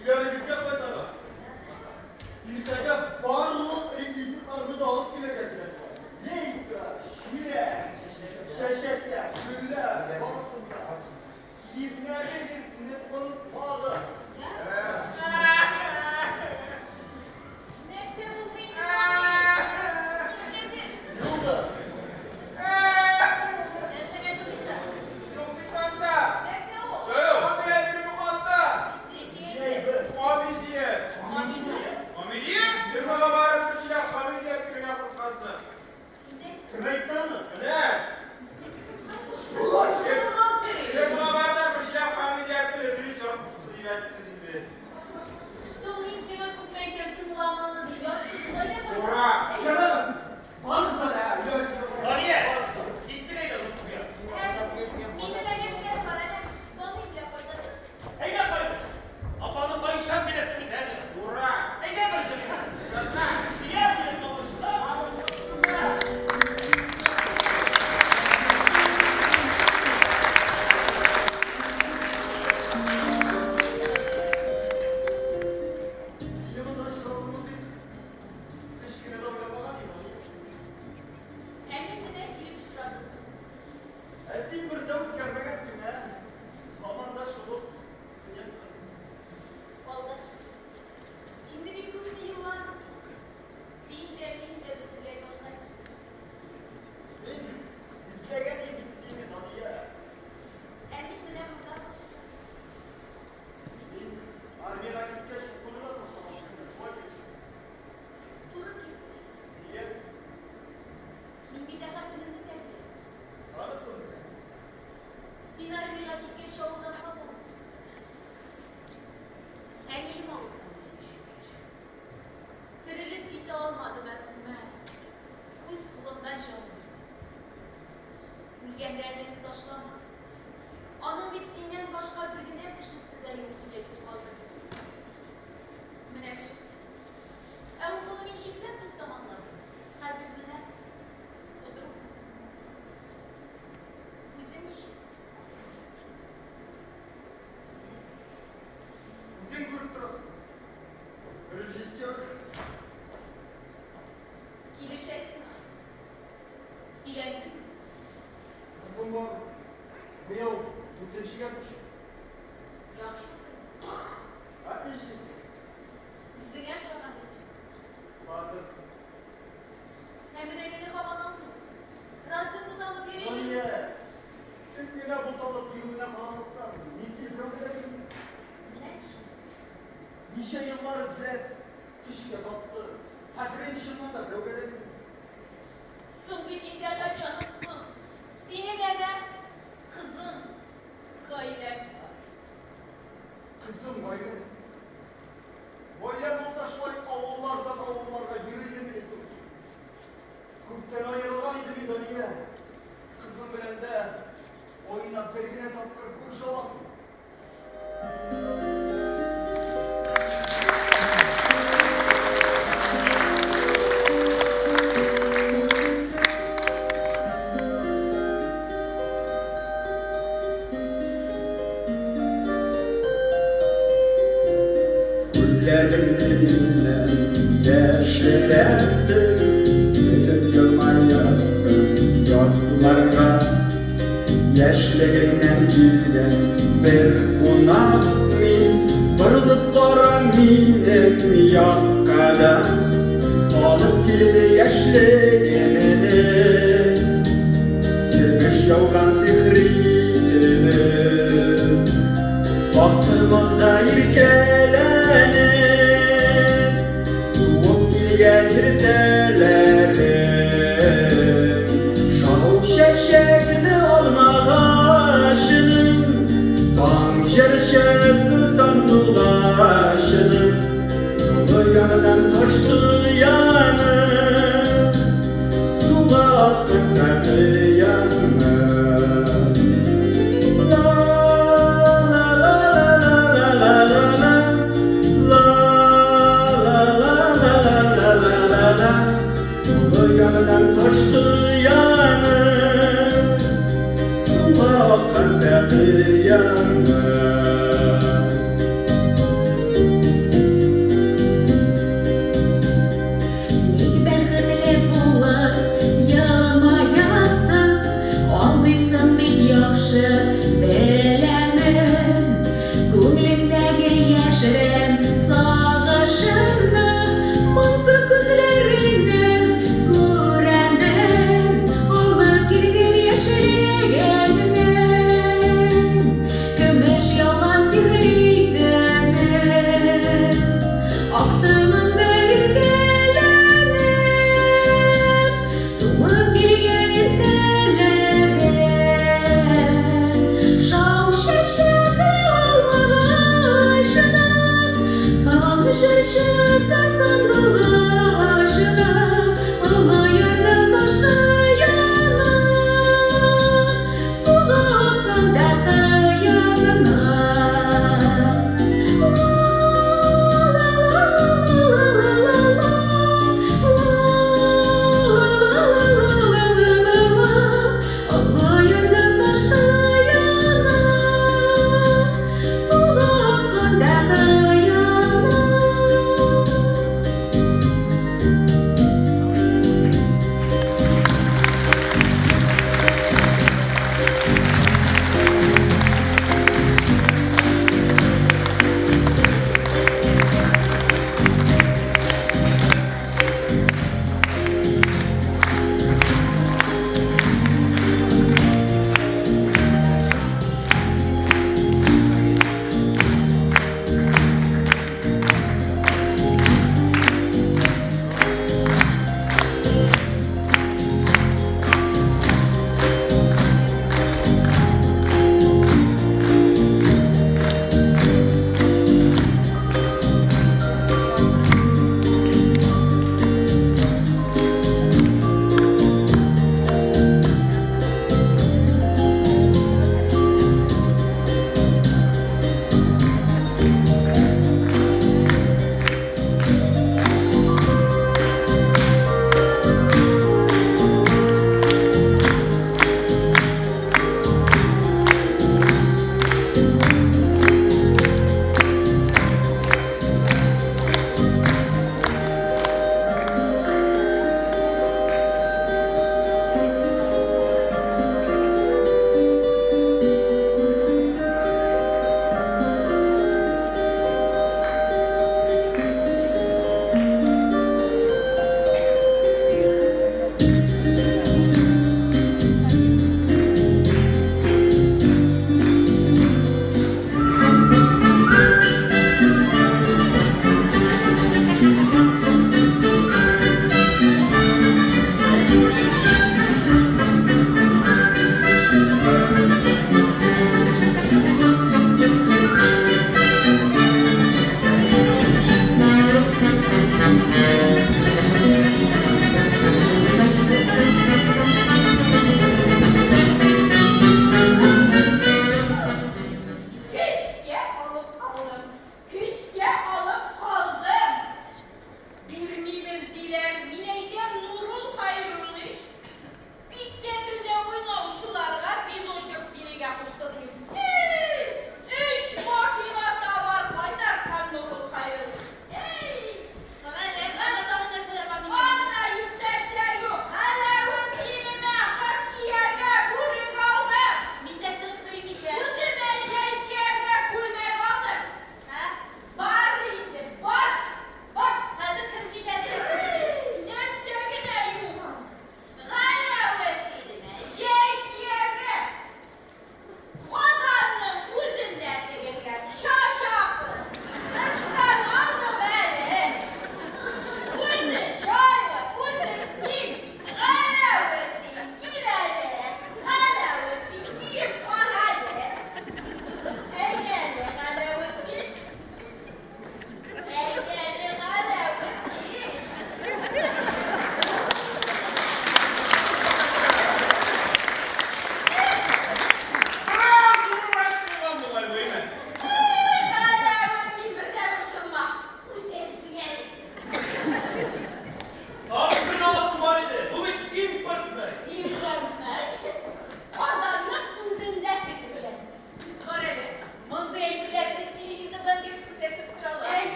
Өйләрегезгә кайтарга. Иртәгә барлык реквизитларны да алып килергә кирәк. Лейка, чиләк, чәчәкләр, гөлләр, барысын да. Киемнәрегезне онытмагыз. Нәрсә булды инде, Гани? Нишләдең? Ни булды? Нәрсәгә җылыйсың? Юк бит анда. Нәрсә ул? Андый әйбер юк анда. Нинди Ни әйбер? әйбер? Хамидия. Хамидия? Хамидия? Фермага барып кешегә Хамидия керергә куркасың. Син дә Кем әйтте аны? Менә. Шул Разый. Фермага бар да кешегә Хамидия кер, режиссер кушты дип әйтте диде. Соң мин сиңа күпме әйтәм, тыңламаны дип, ярсыз болай да кайта. Ура! Җәмәгать, барыгыз әле, ә, өйләрегезгә барыгыз. Дания! Барыгыз да. Киттек әйдә, Зөлфия. Ә, минем әле эшләрем бар әле. Таный белән кайтадым. Әйдә, кайбыч. Апаны кайчан бирәсең инде, әни? Ура! Әйдә бер җырыйк. Ребята! Сөя белән тавышлап. Сине монда очратырмын дип, һич кенә дә уйламаган идем, Алия. Ә мин менә килеп очрадым. Ә син бер дә үзгәрмәгәнсең, ә? Һаман да шул ук студент кыз. Алдашма. Инде бит күпме еллар узды. Син дә, мин дә бөтенләй башка кеше. Мин эзләгән идем сине, Дания. Ә мин менә монда качтым. Мин армиягә киткәч укуны да ташламадым, шулай килешәбез. Туры килде. Нигә? Мин бит ә хатынымны тәрбияләдем. Анысын. Син армиягә киткәч авылдан хат алдым. Әнием авырды. Терелеп китә алмады мәрхүмә. Үз кулымда җаным. Үлгәндә әнеңне ташлама. Аның бит синнән башка бер генә кешесе дә юк дип әйтеп калды. Менә шул. Ә укуны мин читләп дип тәмамладым. Хәзер менә худрук. Үзең ничек? Үзең күреп торасың. Режиссер. Килешә сиңа. Өйләндеңме? Кызым бар. Быел дүртенчегә күчә. Яхшы укый. Отличница. Үзеңә ошаган икән. Батыр. Ә менә мине һаман алмый. Разый буталып йөри. Дания, кем генә буталып йөрүенә карамастан, мин сине берәүгә дә бирмим. Менә ничек. Ничә еллар эзләп, көчкә тапты. Хәзер инде чыннан да берәүгә дә бирмим. Соң бит инде ата җаным соң. Синең әнә кызың, гаиләң бар. Кызым гаилә. Гаиләм булса шулай авыллардан авылларга йөрер идеммени соң? Күптән аерылган идем мин, Дания. Кызым белән дә аена бер генә тапкыр күрешә алам. Күзләреңне миннән яшерәсең, Көлеп елмаясың ятларга. Яшьлегеңнән килгән бер кунак мин, Борылып кара минем якка да. Алып килде яшьлегемне, Көмеш яуган сихри төне. Ак томанда иркәләнеп, Туып килгән иртәләрем. Шау чәчәкле алмагачының, Таң җырчысы сандугачының, Юлы яныннан ташты яны, Суга аккан тәкыяңны. Ла ла ла ла ла ла ла ла ла ла ла ла ла ла ла ла ла. Юлы яныннан ташты яны, Суга аккан тәкыяңны. Күңелемдәге яшерен сагышыңны Моңсу күзләреңнән күрәмен. Алып килгән яшьлегеңне, Көмеш яуган сихри төнем. Акты монда иркәләнеп, Туып килгән иртәләрем. Шау чәчәкле алмагачына, Таң җырчысы сандугачына, Олы ярның ташкы яна, Суга акканда кыянына. Олы ярның ташкы яна, Суга акканда кыяна.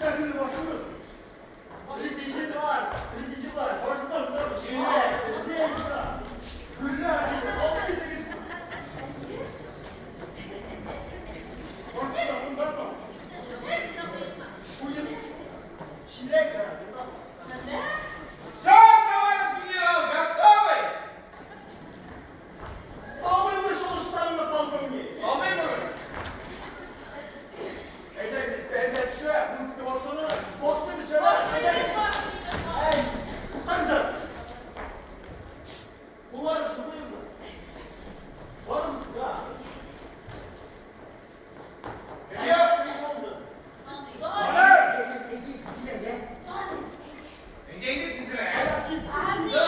Спектакльне башлыйбыз. Репетитлар, репетитлар, барысы да монда җыела. Гөлләр, алып китегез. Барысы да монда. Куеп. Чиләк, монда. Все, товарищ генерал, готовы? Салыймы шул штанны, полковник? Салмыймы? Әйдәгез, сәхнә төшә, музыка башлана. Башлыйбыз, җәмәгать, әйдәгез. Әй, туктагыз әле. Кулларыгызны куегыз. Барыгыз да. Вперед! Ни булды? Әйдә, әйдә, тизрәк. Аяк киеп. Да.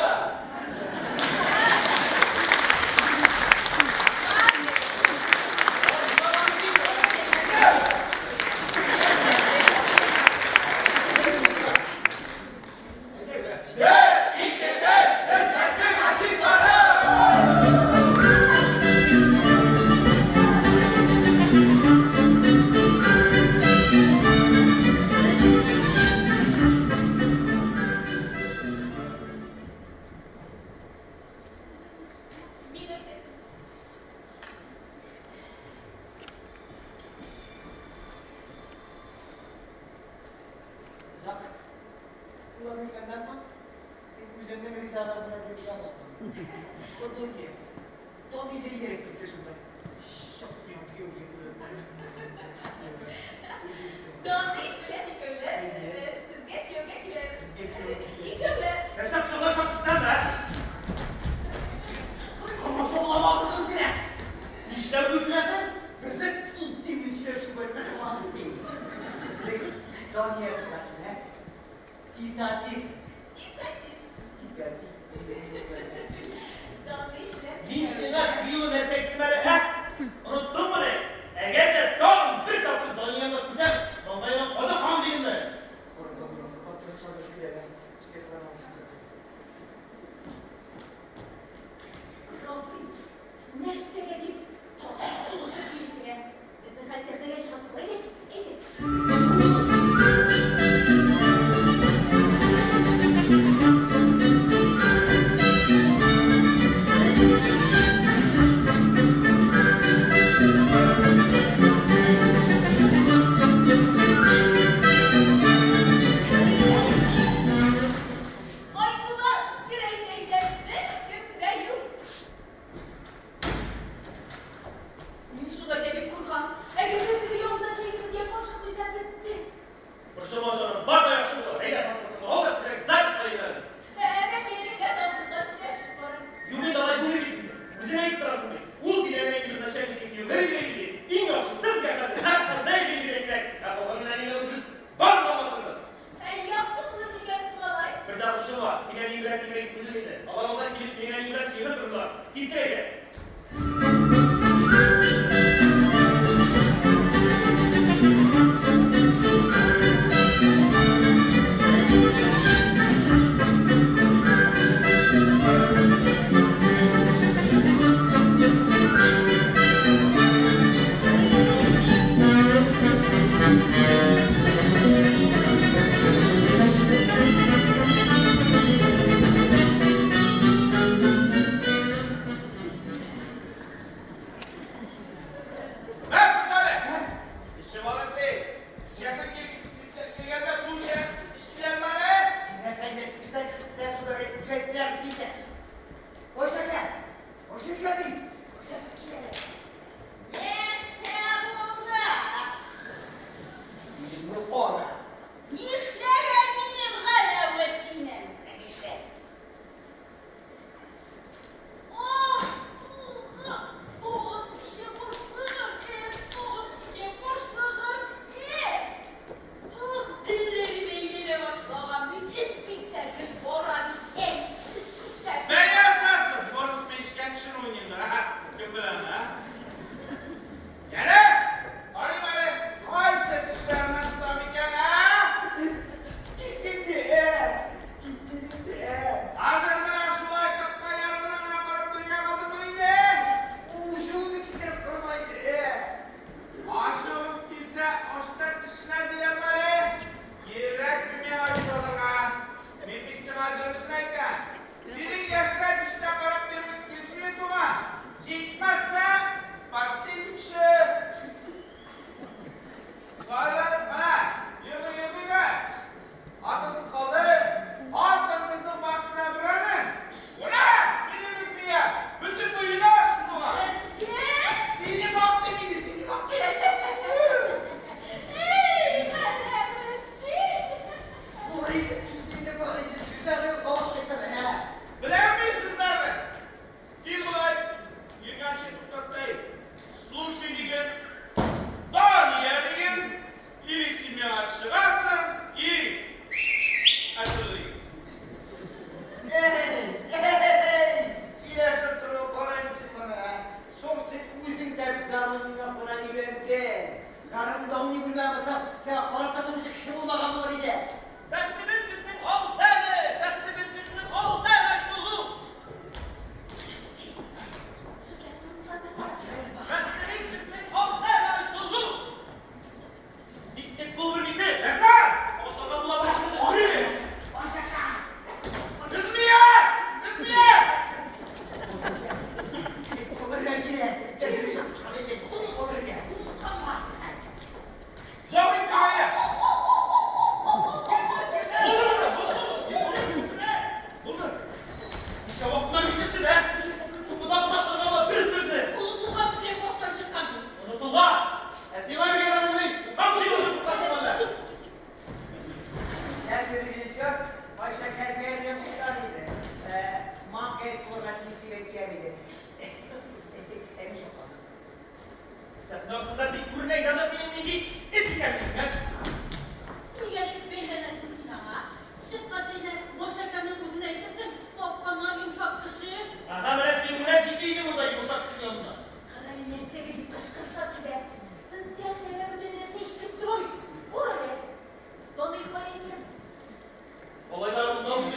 Бик әйтәсез. Озак уйлап йөргәннән соң, мин үземнең ризалыгым белән биргән булдым. В итоге, Тони бер ерек бездә шунда. Чак сөям кияү җитте. Данил белән икәүләп Әйе. сезгә кияүгә киләбез. Безгә кияүгә киләсез. Икәүләп. Нәрсә пышылдашасыз сән, ә? Комачауламагыз инде! Нишләп үтерәсең? Безнең интим сөйләшүгә тыгыламыз ди. Безнең Дания туташ белән тит-а-тит. Тит-а-тит. Тит-а-тит. Данил белән Мин икәүләп. сиңа кыюлы нәрсә әйттем әле, ә? Оныттыңмыни? Әгәр дә тагын бер тапкыр Данияны күрсәм, маңгаеңа кадак кагам дидемме? Куркам, батыршаны киләләр. Психланам. Разый, нәрсәгә дип талашып сугышып йөрисең, ә? Безнең хәзер сәхнәгә чыгасы бар, әйдә, әйдә. Айбулат, кер әйдә, әйдә, беркем дә юк. Мин шулай да бик куркам. Әгәр берәр теге явыз әти безгә каршы куйса, бетте. Борчылма, җаным, бар да яхшы булыр. Әйдә, паспортыңны ал да тизрәк ЗАГСка йөрәбез. Ә, әбекәй белән алдыннан сөйләшеп барам. Юк инде, алай булмый бит инде. Үзең әйтеп торасың бит. Ул сине әнә инде бер начальникның кияүгә биргән иде. Иң яхшысы безгә хәзер ЗАГСка заявление бирергә кирәк. Ә калганын әниеңә без барын да аңлатырбыз. Ә яхшы булыр микән соң алай? Бер дә борчылма, мин әниең белән килергә килдем инде. Алар алдан килеп, синең әниең белән сөйләп тордылар. Китте әйдә.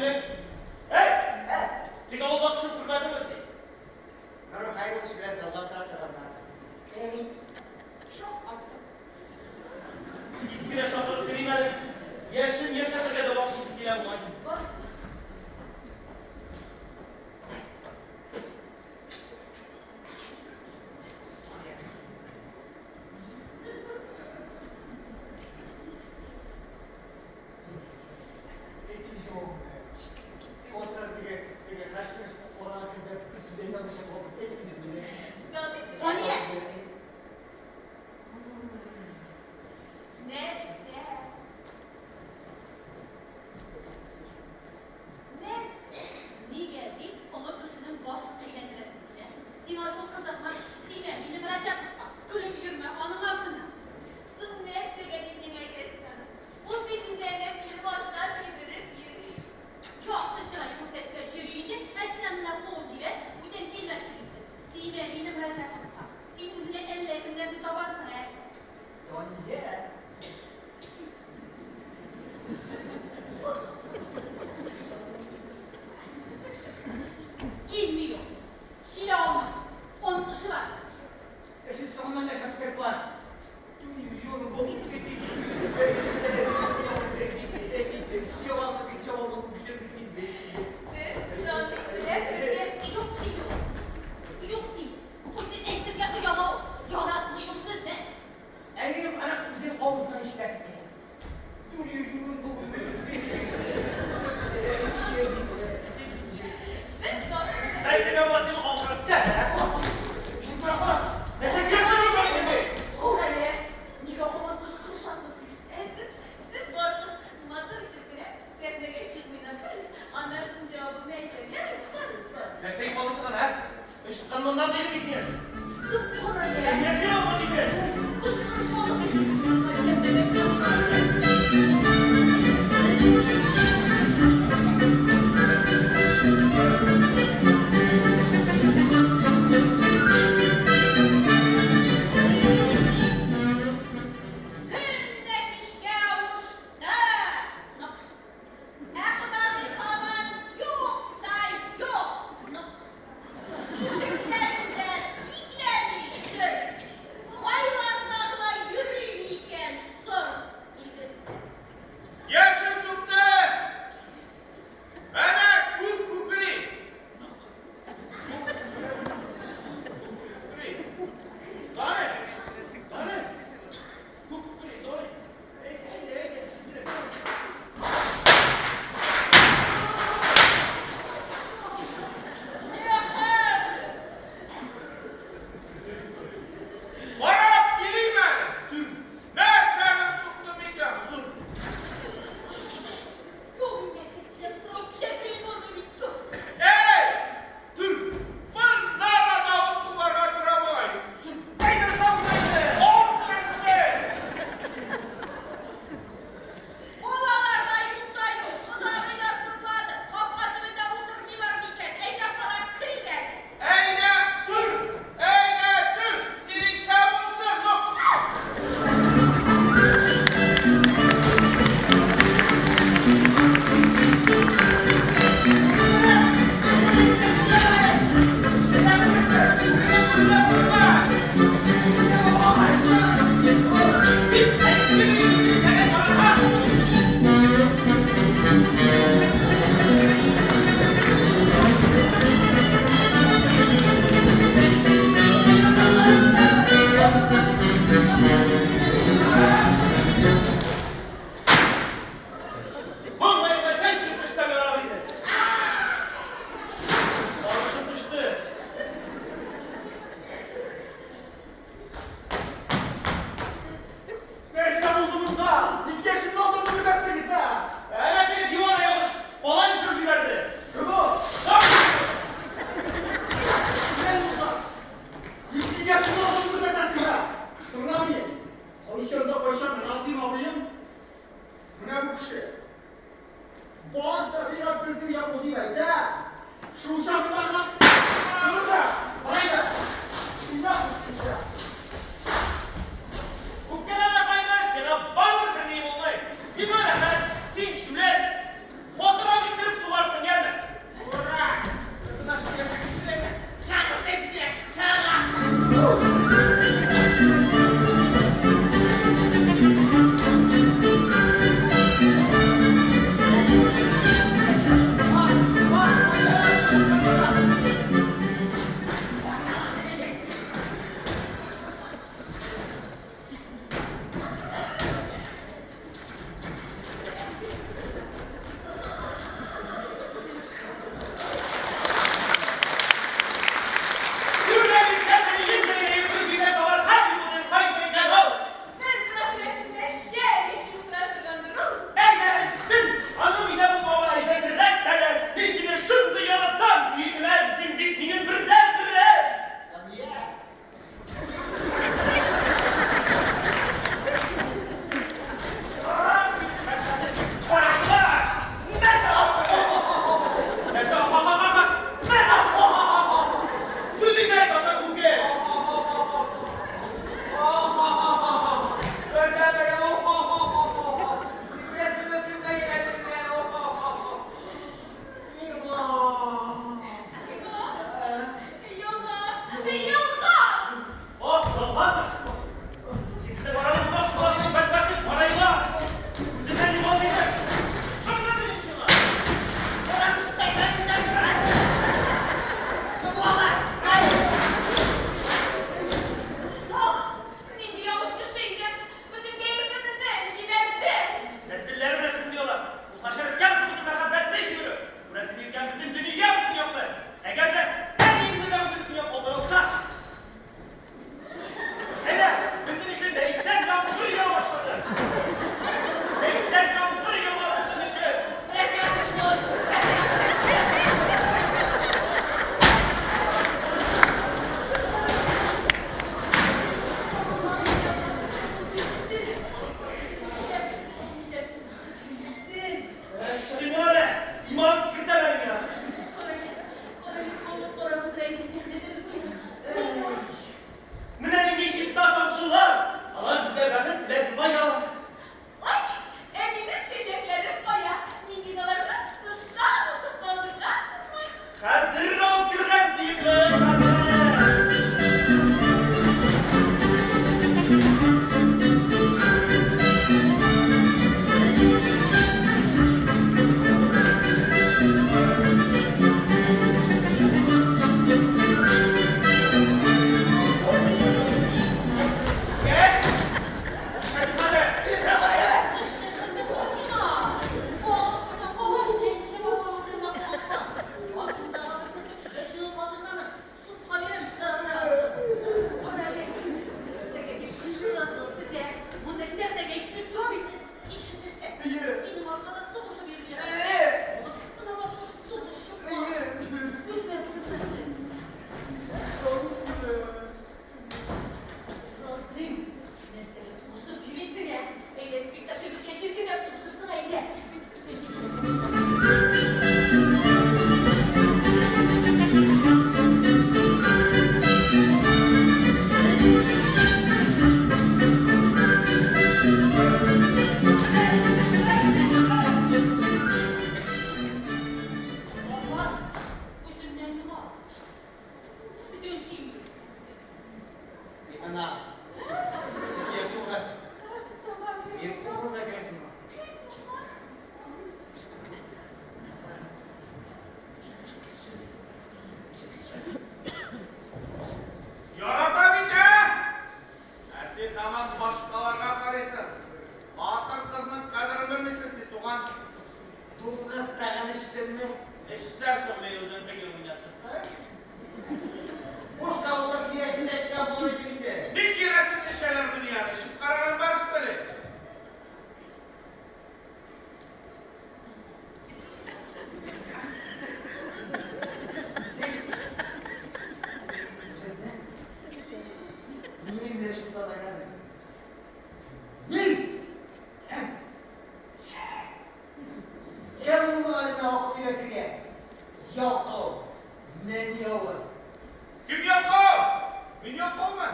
Үзенең. Әй! Тик авылга төшеп күрмәдеңме син? Нуры Хәйруллович белән залда утыра торганнардыр. Ә мин шаккаттым. Тиз генә чакырып керим әле. Яшен яшьнәтергә дә вакыт җитеп килә бугай. Бар. Әйтим җавабын. Ата теге теге хәштеш арага керде, бер сүз әйтә алмыйча калды. Әйтим инде. Дания! Нәрсә? Нәрсә? Нигә дип олы кешенең башын әйләндерәсең син, ә? Сиңа шул кызыкмы? Тимә минем Рәҗәповка, көлеп йөрмә аның артыннан. Соң нәрсәгә дип миңа әйтәсең аны? Ул бит үзе әнә минем арттан йөгереп йөри. Якты чырай күрсәткәч йөри инде, ә син аны менә куып җибәр, бүтән килмәсен инде. Тимә минем Рәҗәповка. Син үзеңә әллә кемнәрне табарсың, ә? Дания! Килми ул. Килә алмый. Аның эше бар. Эшен соңыннан яшәп бетер план. Без Даник белән бергә Юк ди ул. Юк ди. Үзе әйтергә ояла ул. Яратмый ул сезне. Ә минем ана үзем авызыннан ишетәсем килә. Без Даник белән Әйтергә була сиңа авыртты. Шул тора кара. Нәрсә кирәк икән инде? Карале, нигә һаман кычкырышасыз? Ә сез, сез барыгыз матур итеп кенә сәхнәгә чыгып уйнап керегез, аннан соң җавабымны әйтәм. Ярый, барыгыз, барыгыз. Нәрсә югаласың аны, ә? Ычкын моннан дидем мин сиңа. Соң карале. Нәрсә алган диде? Кычкырышмагыз әйтеп сәхнәгә чыгасыз. Көн дә кичкә авышты. Нык. Ә кодагый һаман юк та юк. Нык. Ишекләрен дә бикләми. Төр. Кайларда гына йөри микән соң егет? Яшен сукты! Әнә күк күкри! Күк күкри. Дани! Дани! Күк күкри, Дани! Әйдә, әйдә, әйдә, тизрәк. Нәхәр! Карап килим әле. Нәрсәне сукты микән соң? Юк, нәрсәсе ике көн булды бит юк. Эй! Төр! Монда да давыл кубарга тора бугай. Әйдә, табын әйдә! Ат Балалар да юк та юк. Кодагый да соңлады. Капка төбендә утырмыйлар микән? Әйдә карап керик әле. Әйдә, төр! Әйдә, төр! Синең шәп булсын, лук! Маңгаеңа чәчелеп төшсәң ярар иде. Карышып төште. Нәрсә булды монда? Ике яшемне алдымны көтәттегез, ә? Әнә теге дивар ягыш калай төшереп җибәрде. Кем ул? Менә монда. Ике яшемне алдымны көтәтәсең, ә? Тыңла мине. Кайчан да кайчан Разим абыем менә бу кеше. Бар табигать безнең яклы дип әйтә. Шул чагында гына Тыңла, кайда? Уйнап үскәнчә. Үпкәләмә, кайда, сиңа барыбер берни булмый. Сиңа рәхәт, син шүләр. Катырак иттереп сугарсың. китсә, Әйе. синең аркада сугышып йөриләр. Әйе. Алып кына башлап сугыш чыкма. Әйе. Күзмә күренмәсен. Разыйм, нәрсәгә сугышып йөрисең, ә? Әйдә, спектакль беткәч, иркенләп сугышырсың, әйдә. Балалар, күземнән югал. Бөтен тими. Мин ана. Син кияү туграсың. Мин кукуруза керәсең. Ярата бит, ә? Ә син һаман башкаларга карыйсың. Хатын-кызның кадерен белмисең син, туган. Дуңгыз тагын эчтеңме? Эчсә соң, мин үзем бер уйнап чыктым. Бушка булса кирәсен дә эчкән булыр идең инде. Ник керәсен эчәләр дөньяны? Эчеп караган бар что ли? Син үзеңне минем белән шутлап әйләнмә. Мин! Син! Кем булдың әле миңа акыл өйрәтергә? Ялкау! Нәни авыз! Кем ялкау? Мин ялкаумы?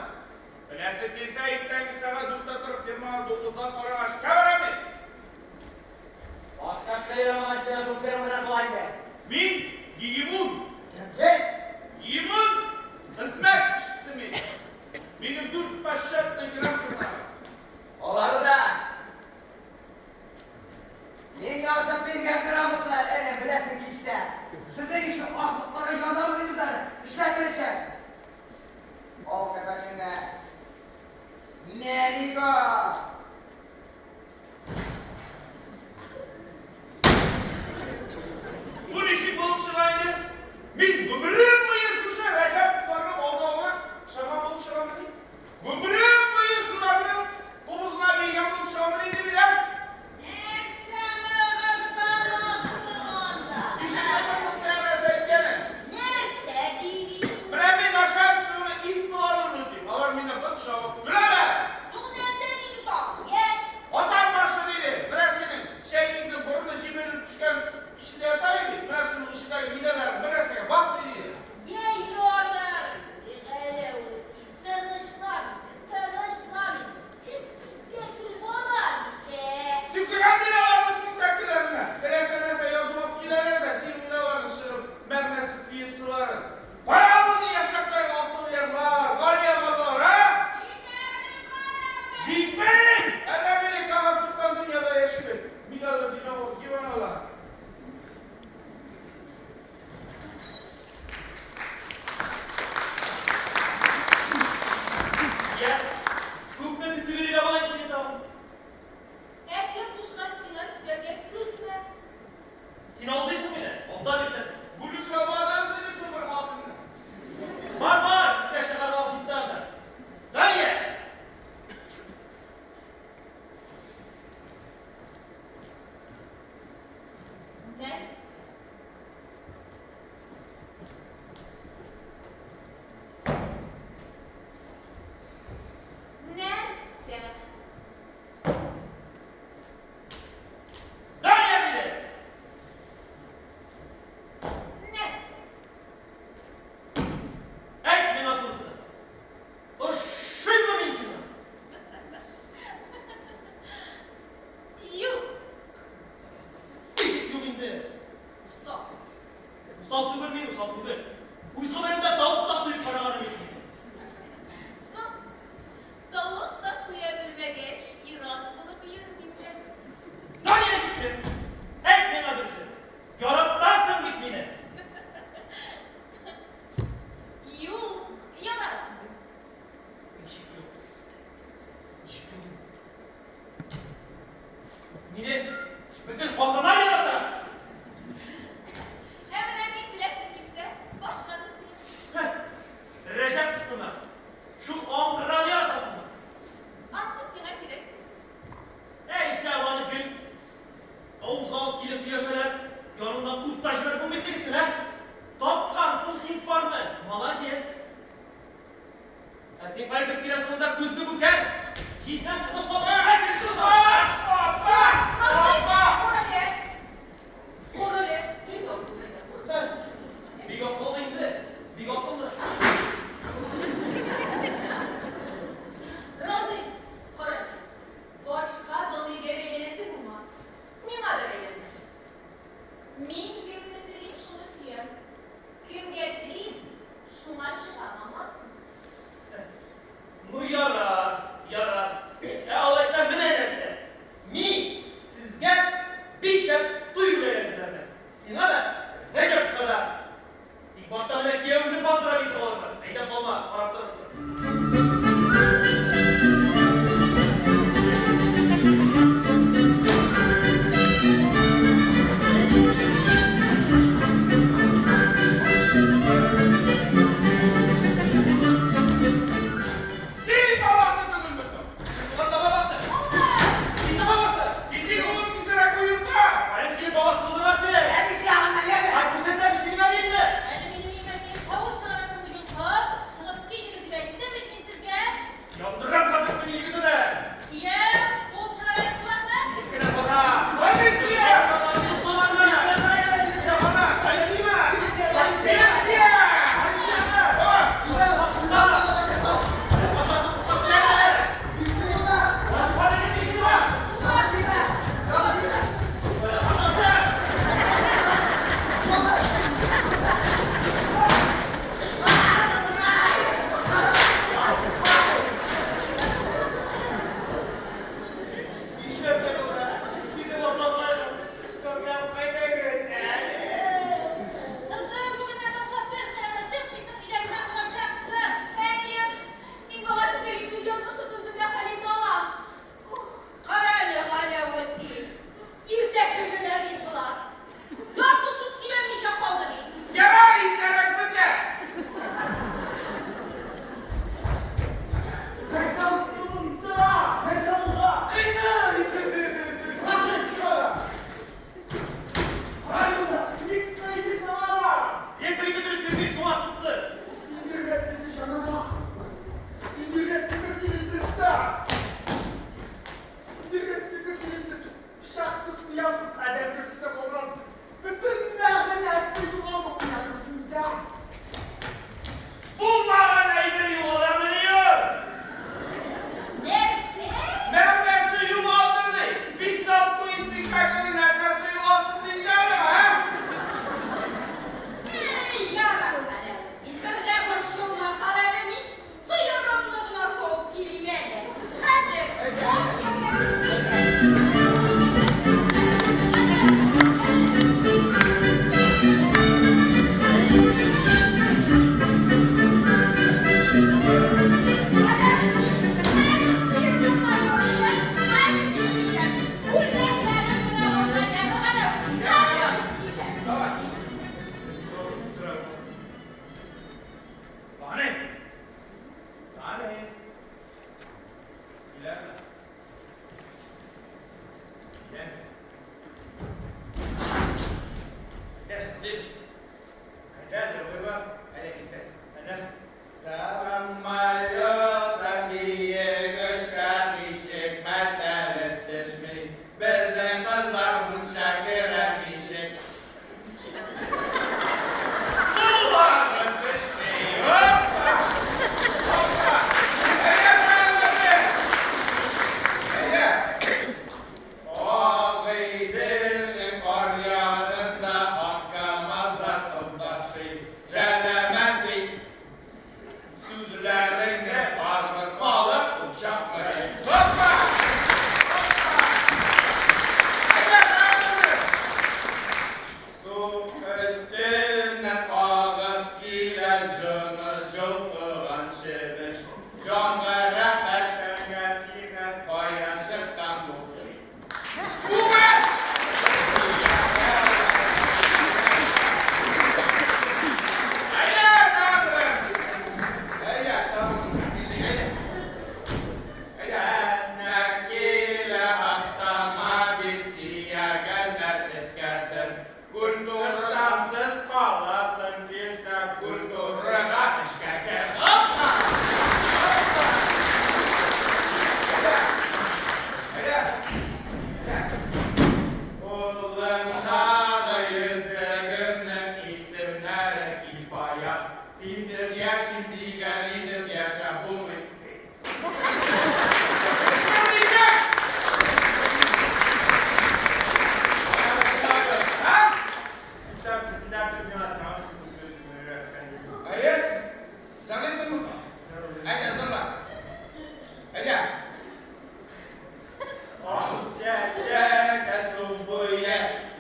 Беләсе килсә, иртәнге сәгать 4тә торып фермага дуңгызлар карарга эшкә барам мин. Башка эшкә ярамас сиңа шул фермада була инде. Мин гегемон. Кем? Гегемон хезмәт кешесе мин. Минем дүрт почетный грамоталарым. Алары да мин язып биргән грамоталар, әнә беләсең килсә. Сезнең ише ахмакларга язабыз инде аны, эшләтер өчен. Ал кәпәшеңне. Нәни бар. Бу ничек булып чыга инде? Мин гомерем буе шушы Рәҗәповларның алдавына ышанган булып чыгамыни? Гомерем буе шуларның кубызына биегән булып чыгамыни инде мин, ә? Нәрсә мыгырдана?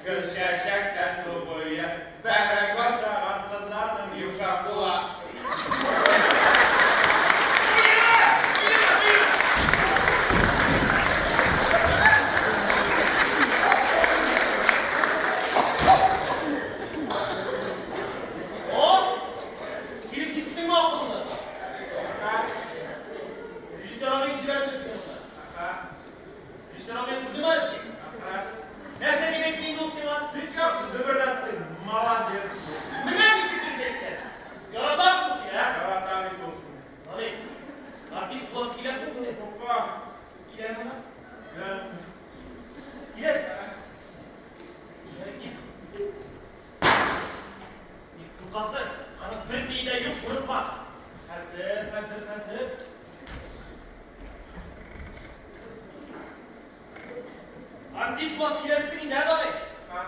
Гөлчәчәк тә су буе. Бәрәңге ашаган кызларның йомшак була. О! Килеп җиттеңме акыллы? Режиссер абыең җибәрде сине монда. Режиссер абыең күрдеме әле син? Нәрсә дип әйтте инде ул сиңа? Бик яхшы дөберләттең, молодец. Менә ничек дөрес әйткән. Ярата бит ул сине, ә? Ярата бит ул сине. Галим, артист буласы киләме соң синең? Курка. Киләме монда? Килә. Килә. Килә, кил. Ник куркасың? Аның берние дә юк, курыкма. Хәзер, хәзер, хәзер. Артист буласы килә дисең инде, ә, Даный? Ха.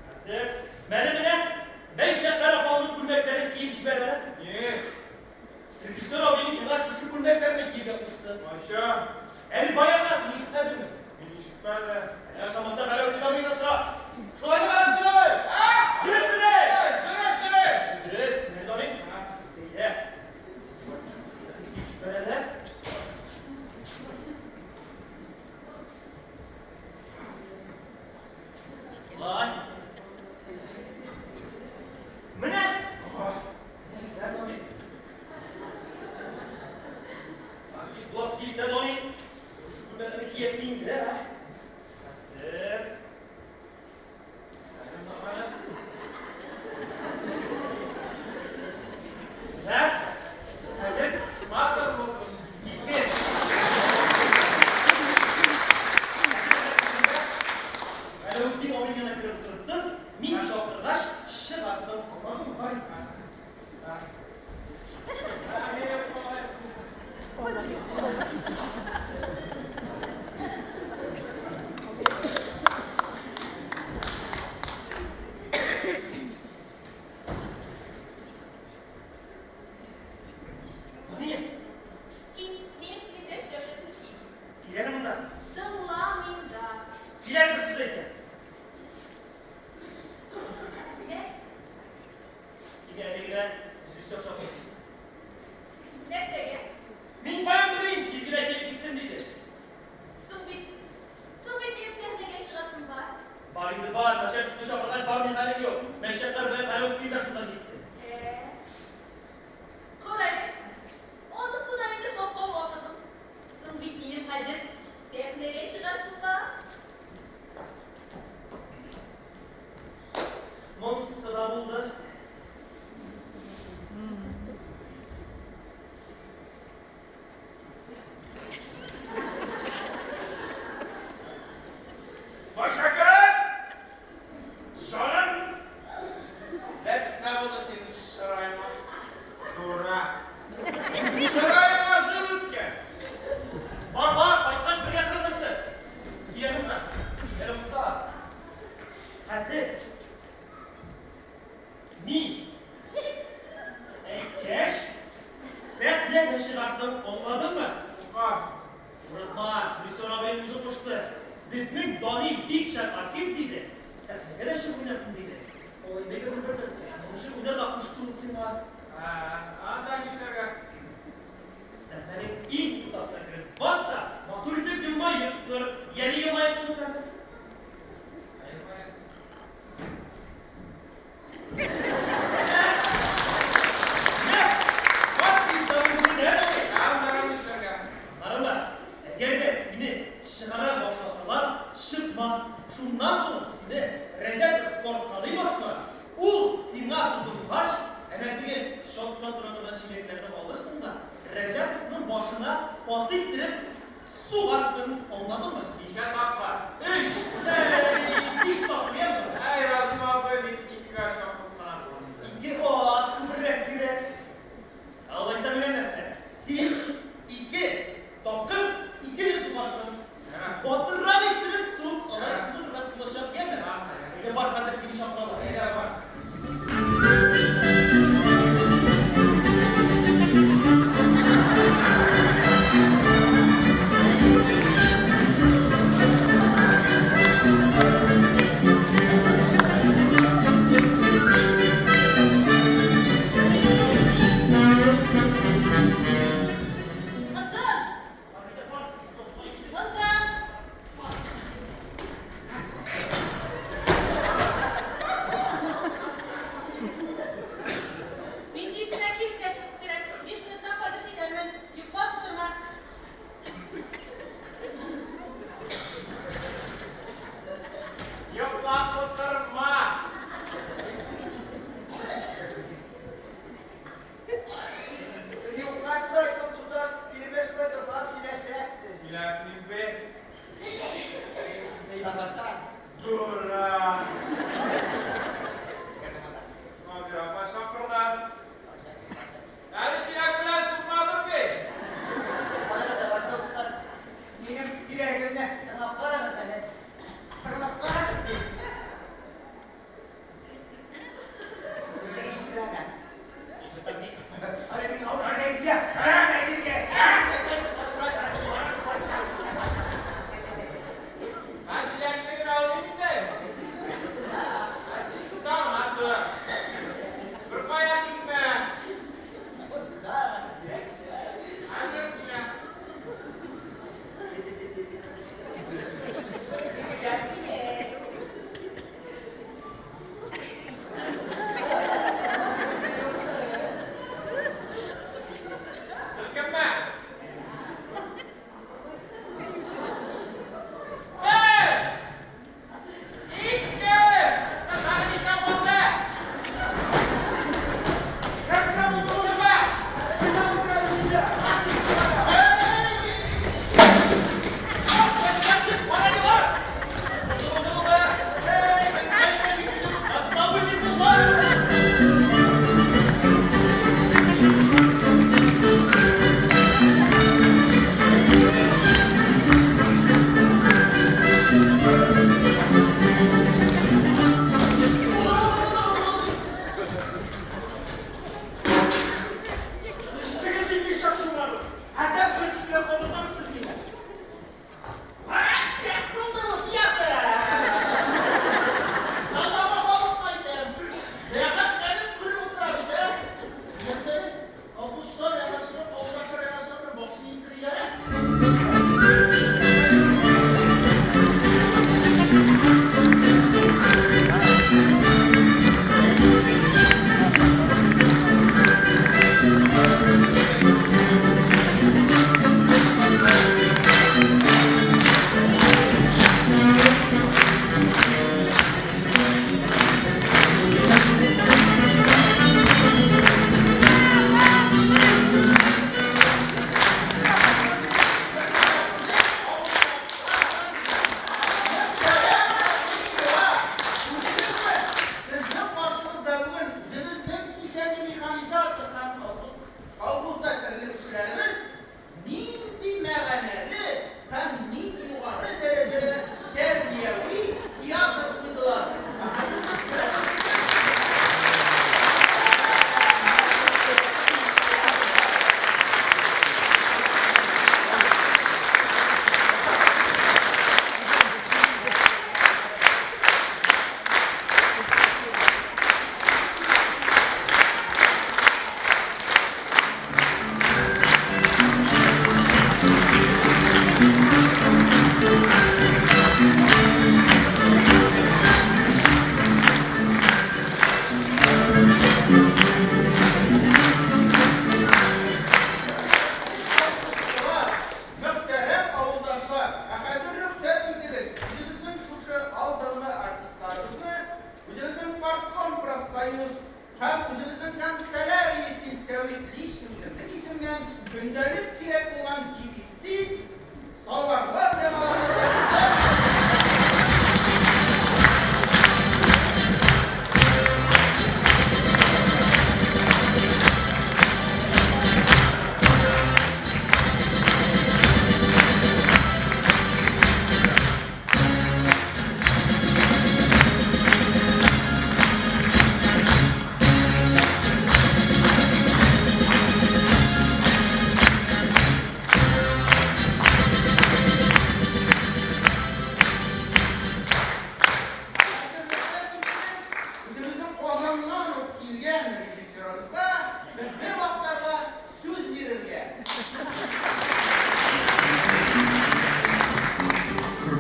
Хәзер. Мәле менә, Бәйшәкәр апаңның күлмәкләрен киеп җибәр әле. Ни? Режиссер абыең сиңа шушы күлмәкләрне киергә кушты. Кайчан? Әле бая гына син ишетмәдеңме? Мин ишетмәдем. Әле ошамаса Галәветдин абыйны сора. Шулаймы, Галәветдин абый? Ә? Дөресме? Дөрес, дөрес. Дөрес, менә Даный. Әйдә. Киеп җибәр әле. Шулай. Менә. Менә, Даный. Артист буласы килсә, Даный, шушы күлмәкне киясе инде, ә? Хәзер. Менә. Хәзер. Матур булды. Китте. Галәветдин абый гына кереп утыртты. Мин чакыргач, чыгарсың. Аңладыңмы? Бар. Бар. Дания, Кил, минем синең белән сөйләшәсем килми. кил әле монда. Тыңламыйм да. Кил әле бер сүз әйтәм. Нәрсә? Сине әле генә режиссер чакырды. Нәрсәгә? Мин каян белим, тиз генә килеп китсен диде. Соң бит, соң бит минем сәхнәгә чыгасым бар. Бар инде бар, начальство чакыргач бармый хәлең юк. Мәшәкать белән Галәветдин дә шунда китте. Ә. Кара әле, анысы да инде тапкан вакытым. Соң бит минем хәзер сәхнәгә чыгасым бар. Монысы да булды. Мәшәкать! Җаным! Нәрсә булды синең чыраеңа? Дурак. Чыраеңа җыл үскән. Бар, бар, кайткач бергә кырынырсыз. Кил әле монда. Кил әле монда. Хәзер мин әйткәч, сәхнәгә чыгарсың, аңладыңмы? Курка. Курыкма, Режиссер абыең үзе кушты. Безнең Дани бик шәп артист диде. Сәхнәгә дә чыгып уйнасын диде. Ул инде әйберне бер Шуның өчен уйнарга кушты ул сиңа. Ә, анда нишләргә? Сәхнәнең иң уртасына кереп бас та, матур итеп елмаеп тор. Йәне елмаеп тор хәзер. Ә елмаясың. Менә, баш режиссерның үзе дә абый. Ә анда нишләргә? Барымы? Әгәр дә сине чыгара башласалар, чыкма. Шуннан соң сине Рәҗәпов тарткалый башлар. Ул сиңа тотынгач, әнә теге чатта тора торган чиләкләрне алырсың да, Рәҗәповның башына каты иттереп сугарсың. Аңладыңмы? Ничә тапкыр? Өч, әй, биш тапкыр, яме? Әй, Разим абый, мин икегә чакырып кына торам инде. Ике аз, күбрәк кирәк. Алайса менә нәрсә, син ике тапкыр икене сугарсың. Катырак иттереп сук, алай кызыграк булачак, яме? Әйдә бар, хәзер сине чакыралар. Әйдә бар.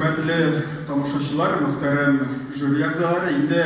Хөрмәтле тамашачылар, мөхтәрәм жюри әгъзалары, инде.